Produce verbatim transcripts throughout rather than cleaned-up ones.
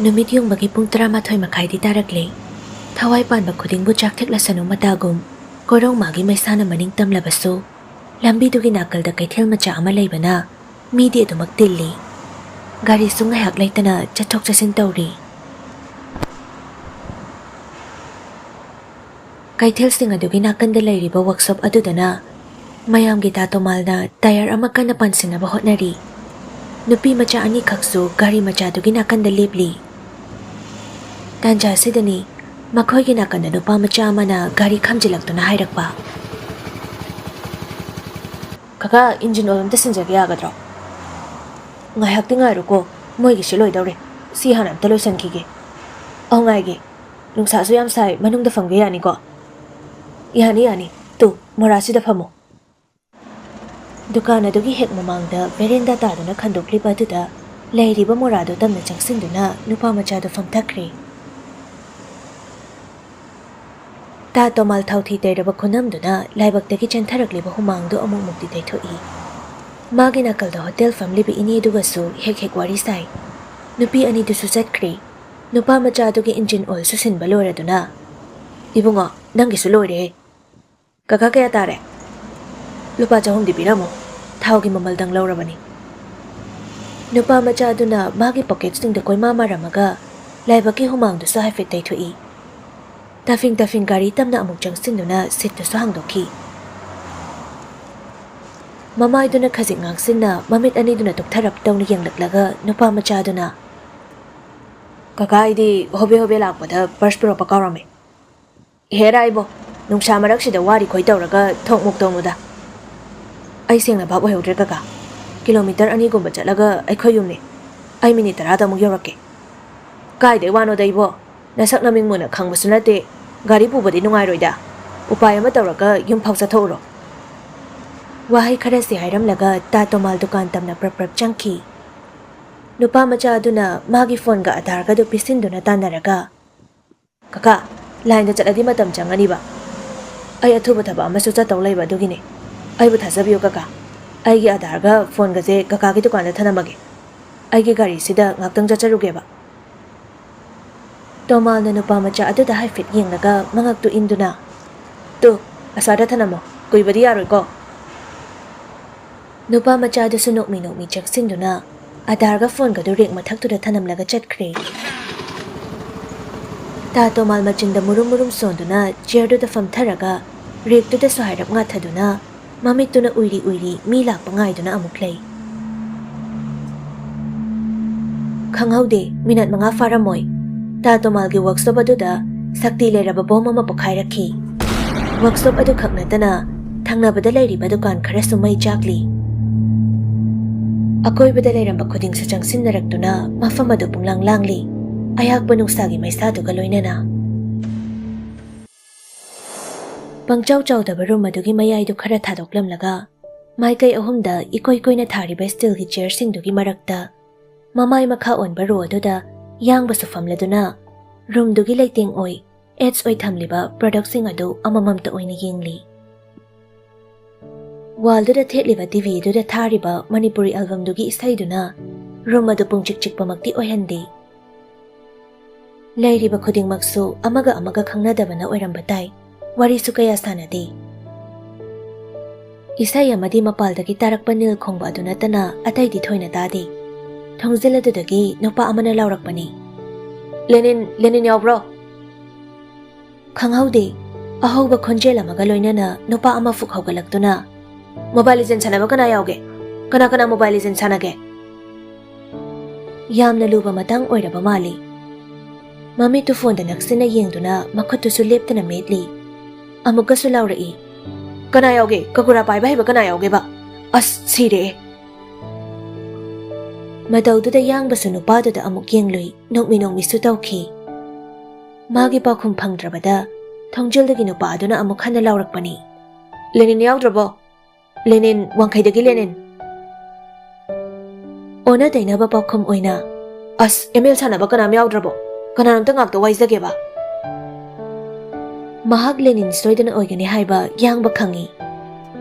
ꯅꯨꯃꯤꯠ ꯌꯨꯡꯕꯒꯤ ꯄꯨꯡ ꯇꯔꯥꯃꯥꯊꯣꯏ ꯃꯈꯥꯏꯗꯤ ꯇꯥꯔꯛꯂꯦ꯫ ꯊꯋꯥꯏ ꯄꯥꯟꯕ ꯈꯨꯗꯤꯡꯕꯨ ꯆꯥꯛ ꯊꯤꯛꯂꯁꯅꯨ ꯃꯇꯥꯒꯨꯝ, ꯀꯣꯔꯧꯃꯥꯒꯤ ꯃꯩꯁꯥꯅ ꯃꯅꯤꯡ ꯇꯝꯂꯕꯁꯨ, ꯂꯝꯕꯤꯗꯨꯒꯤ ꯅꯥꯀꯜꯗ ꯀꯩꯊꯦꯜ ꯃꯆꯥ ꯑꯃ ꯂꯩꯕꯅ ꯃꯤꯗꯤ ꯑꯗꯨꯃꯛ ꯇꯤꯜꯂꯤ꯫ ꯒꯥꯔꯤꯁꯨ ꯉꯥꯏꯍꯥꯛ ꯂꯩꯇꯅ ꯆꯠꯊꯣꯛ ꯆꯠꯁꯤꯟ ꯇꯧꯔꯤ꯫ ꯀꯩꯊꯦꯜꯁꯤꯡ ꯑꯗꯨꯒꯤ ꯅꯥꯀꯟꯗ ꯂꯩꯔꯤꯕ ꯋꯥꯛꯁꯣꯞ ꯑꯗꯨꯗꯅ ꯃꯌꯥꯝꯒꯤ ꯇꯥ ꯇꯣꯃꯥꯜꯅ ꯇꯥꯌꯔ ꯑꯃ ꯀꯟꯅ ꯄꯥꯟꯁꯤꯟꯅꯕ ꯍꯣꯠꯅꯔꯤ꯫ ꯅꯨꯄꯤ ꯃꯆꯥ ꯑꯅꯤꯈꯛꯁꯨ ꯒꯥꯔꯤ ꯃꯆꯥꯗꯨꯒꯤ ꯅꯥꯀꯟꯗ ꯂꯦꯞꯂꯤ꯫ ꯇꯥꯟꯖꯥ ꯑꯁꯤꯗꯅꯤ ꯃꯈꯣꯏꯒꯤ ꯅꯥꯀꯟꯗ ꯅꯨꯄꯥ ꯃꯆꯥ ꯑꯃꯅ ꯒꯥꯔꯤ ꯈꯥꯝꯖꯤꯜꯂꯛꯇꯨꯅ ꯍꯥꯏꯔꯛꯄ, "ꯀꯀꯥ, ꯏꯟꯖꯤꯟ ꯑꯣꯏꯜ ꯑꯝꯇ ꯁꯤꯟꯖꯒꯦ ꯌꯥꯒꯗ꯭ꯔꯣ?" "ꯉꯥꯏꯍꯥꯛꯇꯤ ꯉꯥꯏꯔꯣꯀꯣ, ꯃꯣꯏꯒꯤꯁꯤ ꯂꯣꯏꯗꯧꯔꯦ꯫ ꯁꯤ ꯍꯥꯟꯅ ꯑꯝꯇ ꯂꯣꯏꯁꯟꯈꯤꯒꯦ꯫ ꯑꯧ, ꯉꯥꯏꯒꯦ꯫ ꯅꯨꯡꯁꯥꯁꯨ ꯌꯥꯝ ꯁꯥꯏ, ꯃꯅꯨꯡꯗ ꯐꯝꯒꯦ ꯌꯥꯅꯤꯀꯣ?" "ꯌꯥꯅꯤ, ꯌꯥꯅꯤ꯫ ꯇꯨ, ꯃꯣꯔꯥꯁꯤꯗ ꯐꯝꯃꯣ꯫" ꯗꯨꯀꯥꯟ ꯑꯗꯨꯒꯤ ꯍꯦꯛ ꯃꯃꯥꯡꯗ ꯕꯦꯔꯦꯟꯗꯥ ꯇꯥꯗꯨꯅ ꯈꯟꯗꯣꯛꯂꯤꯕ ꯑꯗꯨꯗ ꯂꯩꯔꯤꯕ ꯃꯣꯔꯥꯗꯨ ꯇꯝꯅ ꯆꯪꯁꯤꯟꯗꯨꯅ ꯅꯨꯄꯥ ꯃꯆꯥꯗꯨ ꯐꯝꯊꯈ꯭ꯔꯦ꯫ ꯇꯥ ꯇꯣꯃꯥꯜ ꯊꯥꯎꯊꯤ ꯇꯩꯔꯕ ꯈꯨꯅꯝꯗꯨꯅ ꯂꯥꯏꯕꯛꯇꯒꯤ ꯆꯦꯟꯊꯔꯛꯂꯤꯕ ꯍꯨꯃꯥꯡꯗꯨ ꯑꯃꯨꯛ ꯃꯨꯛꯇꯤ ꯇꯩꯊꯣꯛꯏ꯫ ꯃꯥꯒꯤ ꯅꯥꯀꯜꯗ ꯍꯣꯇꯦꯜ ꯐꯝꯂꯤꯕ ꯏꯅꯦꯗꯨꯒꯁꯨ ꯍꯦꯛ ꯍꯦꯛ ꯋꯥꯔꯤ ꯁꯥꯏ꯫ ꯅꯨꯄꯤ ꯑꯅꯤꯗꯨꯁꯨ ꯆꯠꯈ꯭ꯔꯦ꯫ ꯅꯨꯄꯥ ꯃꯆꯥꯗꯨꯒꯤ ꯏꯟꯖꯤꯟ ꯑꯣꯏꯜꯁꯨ ꯁꯤꯟꯕ ꯂꯣꯏꯔꯗꯨꯅ, "ꯏꯕꯨꯡꯉꯣ, ꯅꯪꯒꯤꯁꯨ ꯂꯣꯏꯔꯦ꯫" "ꯀꯀꯥ, ꯀꯌꯥ ꯇꯥꯔꯦ?" "ꯂꯨꯄꯥ ꯆꯍꯨꯝꯗꯤ ꯄꯤꯔꯝꯃꯣ, ꯊꯥꯎꯒꯤ ꯃꯃꯜꯗꯪ ꯂꯧꯔꯕꯅꯤ꯫" ꯅꯨꯄꯥ ꯃꯆꯥ ꯑꯗꯨꯅ ꯃꯥꯒꯤ ꯄꯣꯀꯦꯠꯁꯤꯡꯗ ꯀꯣꯏꯃꯥ ꯃꯥꯔꯝꯃꯒ ꯂꯥꯏꯕꯛꯀꯤ ꯍꯨꯃꯥꯡꯗꯨꯁꯨ ꯍꯥꯏꯐꯦꯠ ꯇꯩꯊꯣꯛꯏ꯫ ꯇꯥꯐꯤꯡ ꯇꯥꯐꯤꯡ ꯒꯥꯔꯤ ꯇꯞꯅ ꯑꯃꯨꯛ ꯆꯪꯁꯤꯟꯗꯨꯅ ꯁꯤꯠꯇꯨꯁꯨ ꯍꯥꯡꯗꯣꯛꯈꯤ꯫ ꯃꯃꯥꯏꯗꯨꯅ ꯈꯖꯤꯛ ꯉꯥꯡꯁꯤꯟꯅ ꯃꯃꯤꯠ ꯑꯅꯤꯗꯨꯅ ꯇꯨꯞꯊꯔꯞ ꯇꯧꯅ ꯌꯦꯡꯂꯛꯂꯒ ꯅꯨꯄꯥ ꯃꯆꯥꯗꯨꯅ, "ꯀꯀꯥ, ꯑꯩꯗꯤ ꯍꯣꯕꯦ ꯍꯣꯕꯦ ꯂꯥꯛꯄꯗ ꯄꯔꯁ ꯄꯨꯔꯛꯄ ꯀꯥꯎꯔꯝꯃꯦ꯫ ꯍꯦꯔꯥ ꯏꯕꯣ, ꯅꯨꯡꯁꯥ ꯃꯔꯛꯁꯤꯗ ꯋꯥꯔꯤ ꯈꯣꯏ ꯇꯧꯔꯒ ꯊꯣꯛ ꯃꯣꯛ ꯇꯧꯅꯨꯗ꯫" "ꯑꯩ ꯁꯦꯡꯅ ꯚꯥꯞ ꯑꯣꯏꯍꯧꯗ꯭ꯔꯦ ꯀꯀꯥ꯫ ꯀꯤꯂꯣꯃꯤꯇꯔ ꯑꯅꯤꯒꯨꯝꯕ ꯆꯠꯂꯒ ꯑꯩꯈꯣꯏ ꯌꯨꯝꯅꯤ꯫ ꯑꯩ ꯃꯤꯅꯤꯠ ꯇꯔꯥꯗ ꯑꯃꯨꯛ ꯌꯧꯔꯛꯀꯦ꯫" "ꯀꯥꯏꯗꯩ ꯋꯥꯅꯣꯗ ꯏꯕꯣ? ꯅꯁꯛ ꯅꯃꯤꯡ ꯃꯨꯟꯅ ꯈꯪꯕꯁꯨ ꯅꯠꯇꯦ꯫ ꯒꯥꯔꯤ ꯄꯨꯕꯗꯤ ꯅꯨꯡꯉꯥꯏꯔꯣꯏꯗ꯫ ꯎꯄꯥꯏ ꯑꯃ ꯇꯧꯔꯒ ꯌꯨꯝ ꯐꯥꯎ ꯆꯠꯊꯣꯛꯎꯔꯣ꯫" ꯋꯥꯍꯩ ꯈꯔꯁꯤ ꯍꯥꯏꯔꯝꯂꯒ ꯇꯥ ꯇꯣꯃꯥꯜ ꯗꯨꯀꯥꯟ ꯇꯝꯅ ꯄ꯭ꯔꯞ ꯄ꯭ꯔꯞ ꯆꯪꯈꯤ꯫ ꯅꯨꯄꯥ ꯃꯆꯥ ꯑꯗꯨꯅ ꯃꯥꯒꯤ ꯐꯣꯟꯒ ꯑꯙꯥꯔꯒꯗꯨ ꯄꯤꯁꯤꯟꯗꯨꯅ ꯇꯥꯟꯅꯔꯒ, "ꯀꯀꯥ, ꯂꯥꯏꯟꯗ ꯆꯠꯂꯗꯤ ꯃꯇꯝ ꯆꯪꯒꯅꯤꯕ꯫ ꯑꯩ ꯑꯊꯨꯕ ꯊꯕꯛ ꯑꯃꯁꯨ ꯆꯠꯇꯧ ꯂꯩꯕ ꯑꯗꯨꯒꯤꯅꯦ꯫ ꯑꯩꯕꯨ ꯊꯥꯖꯕꯤꯌꯨ ꯀꯀꯥ꯫ ꯑꯩꯒꯤ ꯑꯙꯥꯔꯒ ꯐꯣꯟꯒꯁꯦ ꯀꯀꯥꯒꯤ ꯗꯨꯀꯥꯟꯗ ꯊꯅꯝꯃꯒꯦ꯫ ꯑꯩꯒꯤ ꯒꯥꯔꯤꯁꯤꯗ ꯉꯥꯛꯇꯪ ꯆꯠꯆꯔꯨꯒꯦꯕ꯫" ꯇꯣꯃꯥꯜꯅ ꯅꯨꯄꯥ ꯃꯆꯥ ꯑꯗꯨꯗ ꯍꯥꯏꯐꯦꯠ ꯌꯦꯡꯂꯒ ꯃꯉꯛꯇꯨ ꯏꯟꯗꯨꯅ, "ꯇꯨ, ꯑꯁ꯭ꯋꯥꯏꯗ ꯊꯅꯝꯃꯣ, ꯀꯨꯏꯕꯗꯤ ꯌꯥꯔꯣꯏꯀꯣ?" ꯅꯨꯄꯥ ꯃꯆꯥꯗꯨꯁꯨ ꯅꯣꯛꯃꯤ ꯅꯣꯛꯃꯤ ꯆꯪꯁꯤꯟꯗꯨꯅ ꯑꯙꯥꯔꯒ ꯐꯣꯟꯒꯗꯨ ꯔꯦꯛ ꯃꯊꯛꯇꯨꯗ ꯊꯅꯝꯂꯒ ꯆꯠꯈ꯭ꯔꯦ꯫ ꯇꯥ ꯇꯣꯃꯥꯜ ꯃꯆꯤꯟꯗ ꯃꯨꯔꯨꯝ ꯃꯨꯔꯨꯝ ꯁꯣꯟꯗꯨꯅ ꯆꯤꯌꯔꯗꯨꯗ ꯐꯝꯊꯔꯒ ꯔꯦꯛꯇꯨꯗꯁꯨ ꯍꯥꯏꯔꯞ ꯉꯥꯊꯗꯨꯅ ꯃꯃꯤꯠꯇꯨꯅ ꯎꯏꯔꯤ ꯎꯏꯔꯤ ꯃꯤ ꯂꯥꯛꯄ ꯉꯥꯏꯗꯨꯅ ꯑꯃꯨꯛ ꯂꯩ꯫ ꯈꯪꯍꯧꯗꯦ, ꯃꯤꯅꯠ ꯃꯉꯥ ꯐꯥꯔꯝꯃꯣꯏ꯫ ꯇꯥ ꯇꯣꯃꯥꯜꯒꯤ ꯋꯥꯔꯛꯁꯣꯞ ꯑꯗꯨꯗ ꯁꯛꯇꯤ ꯂꯩꯔꯕ ꯕꯣꯝ ꯑꯃ ꯄꯣꯈꯥꯏꯔꯛꯈꯤ꯫ ꯋꯥꯔꯛꯁꯣꯞ ꯑꯗꯨꯈꯛ ꯅꯠꯇꯅ ꯊꯪꯅꯕꯗ ꯂꯩꯔꯤꯕ ꯗꯨꯀꯥꯟ ꯈꯔꯁꯨ ꯃꯩ ꯆꯥꯛꯂꯤ꯫ ꯑꯀꯣꯏꯕꯗ ꯂꯩꯔꯝꯕ ꯈꯨꯗꯤꯡꯁꯨ ꯆꯪꯁꯤꯟꯅꯔꯛꯇꯨꯅ ꯃꯐꯝ ꯑꯗꯨ ꯄꯨꯡꯂꯥꯡ ꯂꯥꯡꯂꯤ, ꯑꯌꯥꯛꯄ ꯅꯨꯡꯁꯥꯒꯤ ꯃꯩꯁꯥꯗꯨꯒ ꯂꯣꯏꯅꯅ꯫ ꯄꯪꯆꯥꯎ ꯆꯥꯎꯗꯕ ꯔꯨꯝ ꯑꯗꯨꯒꯤ ꯃꯌꯥꯏꯗꯨ ꯈꯔ ꯊꯥꯗꯣꯛꯂꯝꯂꯒ, ꯃꯥꯏꯀꯩ ꯑꯍꯨꯝꯗ ꯏꯀꯣꯏ ꯀꯣꯏꯅ ꯊꯥꯔꯤꯕ ꯁ꯭ꯇꯤꯜꯒꯤ ꯆꯤꯌꯔꯁꯤꯡꯗꯨꯒꯤ ꯃꯔꯛꯇ ꯃꯃꯥꯏ ꯃꯈꯥ ꯑꯣꯟꯕ ꯔꯣ ꯑꯗꯨꯗ ꯌꯥꯡꯕꯁꯨ ꯐꯝꯂꯗꯨꯅ ꯔꯨꯝꯗꯨꯒꯤ ꯂꯩꯇꯦꯡ ꯑꯣꯏ, ꯑꯦꯗꯁ ꯑꯣꯏ ꯊꯝꯂꯤꯕ ꯄ꯭ꯔꯗꯛꯁꯤꯡ ꯑꯗꯨ ꯑꯃꯃꯝꯇ ꯑꯣꯏꯅ ꯌꯦꯡꯂꯤ꯫ ꯋꯥꯜꯗꯨꯗ ꯊꯦꯠꯂꯤꯕ ꯇꯤꯚꯤ ꯑꯗꯨꯗ ꯊꯥꯔꯤꯕ ꯃꯅꯤꯄꯨꯔꯤ ꯑꯦꯜꯕꯝꯗꯨꯒꯤ ꯏꯁꯩꯗꯨꯅ ꯔꯨꯝ ꯑꯗꯨ ꯄꯨꯡꯆꯤꯛ ꯆꯤꯛꯄꯃꯛꯇꯤ ꯑꯣꯏꯍꯟꯗꯦ꯫ ꯂꯩꯔꯤꯕ ꯈꯨꯗꯤꯡꯃꯛꯁꯨ ꯑꯃꯒ ꯑꯃꯒ ꯈꯪꯅꯗꯕꯅ ꯑꯣꯏꯔꯝꯕ ꯇꯥꯏ꯫ ꯋꯥꯔꯤꯁꯨ ꯀꯌꯥ ꯁꯥꯟꯅꯗꯦ꯫ ꯏꯁꯩ ꯑꯃꯗꯤ ꯃꯄꯥꯜꯗꯒꯤ ꯇꯥꯔꯛꯄ ꯅꯤꯜ ꯈꯣꯡꯕ ꯑꯗꯨ ꯅꯠꯇꯅ ꯑꯇꯩꯗꯤ ꯊꯣꯏꯅ ꯇꯥꯗꯦ꯫ ꯊꯣꯡꯖꯤꯜ ꯑꯗꯨꯗꯒꯤ ꯅꯨꯄꯥ ꯑꯃꯅ ꯂꯥꯎꯔꯛꯄꯅꯤ, "ꯂꯦꯅꯤꯟ, ꯂꯦꯅꯤꯟ ꯌꯥꯎꯕ꯭ꯔꯣ?" ꯈꯪꯍꯧꯗꯦ꯫ ꯑꯍꯧꯕ ꯈꯣꯟꯖꯦꯜ ꯑꯃꯒ ꯂꯣꯏꯅꯅ ꯅꯨꯄꯥ ꯑꯃ ꯐꯨꯛ ꯍꯧꯒꯠꯂꯛꯇꯨꯅ, "ꯃꯣꯕꯥꯏꯜ ꯂꯤꯖꯦꯟ ꯁꯥꯟꯅꯕ ꯀꯅꯥ ꯌꯥꯎꯒꯦ? ꯀꯅꯥ ꯀꯅꯥ ꯃꯣꯕꯥꯏꯜ ꯂꯤꯖꯦꯟ ꯁꯥꯟꯅꯒꯦ?" ꯌꯥꯝꯅ ꯂꯨꯕ ꯃꯇꯥꯡ ꯑꯣꯏꯔꯕ ꯃꯥꯜꯂꯤ꯫ ꯃꯃꯤꯠꯇꯨ ꯐꯣꯟꯗ ꯅꯛꯁꯤꯟꯅ ꯌꯦꯡꯗꯨꯅ ꯃꯈꯨꯠꯇꯨꯁꯨ ꯂꯦꯞꯇꯅ ꯃꯦꯠꯂꯤ꯫ ꯑꯃꯨꯛꯀꯁꯨ ꯂꯥꯎꯔꯛꯏ, "ꯀꯅꯥ ꯌꯥꯎꯒꯦ? ꯀꯒꯨꯔꯥ ꯄꯥꯏꯕ ꯍꯩꯕ ꯀꯅꯥ ꯌꯥꯎꯒꯦꯕ? ꯑꯁ, ꯁꯤꯔꯦ!" ꯃꯇꯧꯗꯨꯗ ꯌꯥꯡꯕꯁꯨ ꯅꯨꯄꯥꯗꯨꯗ ꯑꯃꯨꯛ ꯌꯦꯡꯂꯨꯏ, ꯅꯣꯛꯃꯤ ꯅꯣꯛꯃꯤꯁꯨ ꯇꯧꯈꯤ꯫ ꯃꯥꯒꯤ ꯄꯥꯎꯈꯨꯝ ꯐꯪꯗ꯭ꯔꯕꯗ ꯊꯣꯡꯖꯤꯜꯗꯒꯤ ꯅꯨꯄꯥ ꯑꯗꯨꯅ ꯑꯃꯨꯛ ꯍꯟꯅ ꯂꯥꯎꯔꯛꯄꯅꯤ, "ꯂꯦꯅꯤꯟ ꯌꯥꯎꯗ꯭ꯔꯕꯣ? ꯂꯦꯅꯤꯟ, ꯋꯥꯡꯈꯩꯗꯒꯤ ꯂꯦꯅꯤꯟ!" ꯑꯣꯟꯅ ꯇꯩꯅꯕ ꯄꯥꯎꯈꯨꯝ ꯑꯣꯏꯅ, "ꯑꯁ, ꯑꯦꯝ ꯑꯦꯜ ꯁꯥꯟꯅꯕ ꯀꯅꯥꯝ ꯌꯥꯎꯗ꯭ꯔꯕꯣ? ꯀꯅꯥꯅꯣꯝꯇ ꯉꯥꯛꯇ ꯋꯥꯏꯖꯒꯦꯕ?" ꯃꯍꯥꯛ ꯂꯦꯅꯤꯟ ꯁꯣꯏꯗꯅ ꯑꯣꯏꯒꯅꯤ ꯍꯥꯏꯕ ꯌꯥꯡꯕ ꯈꯪꯏ꯫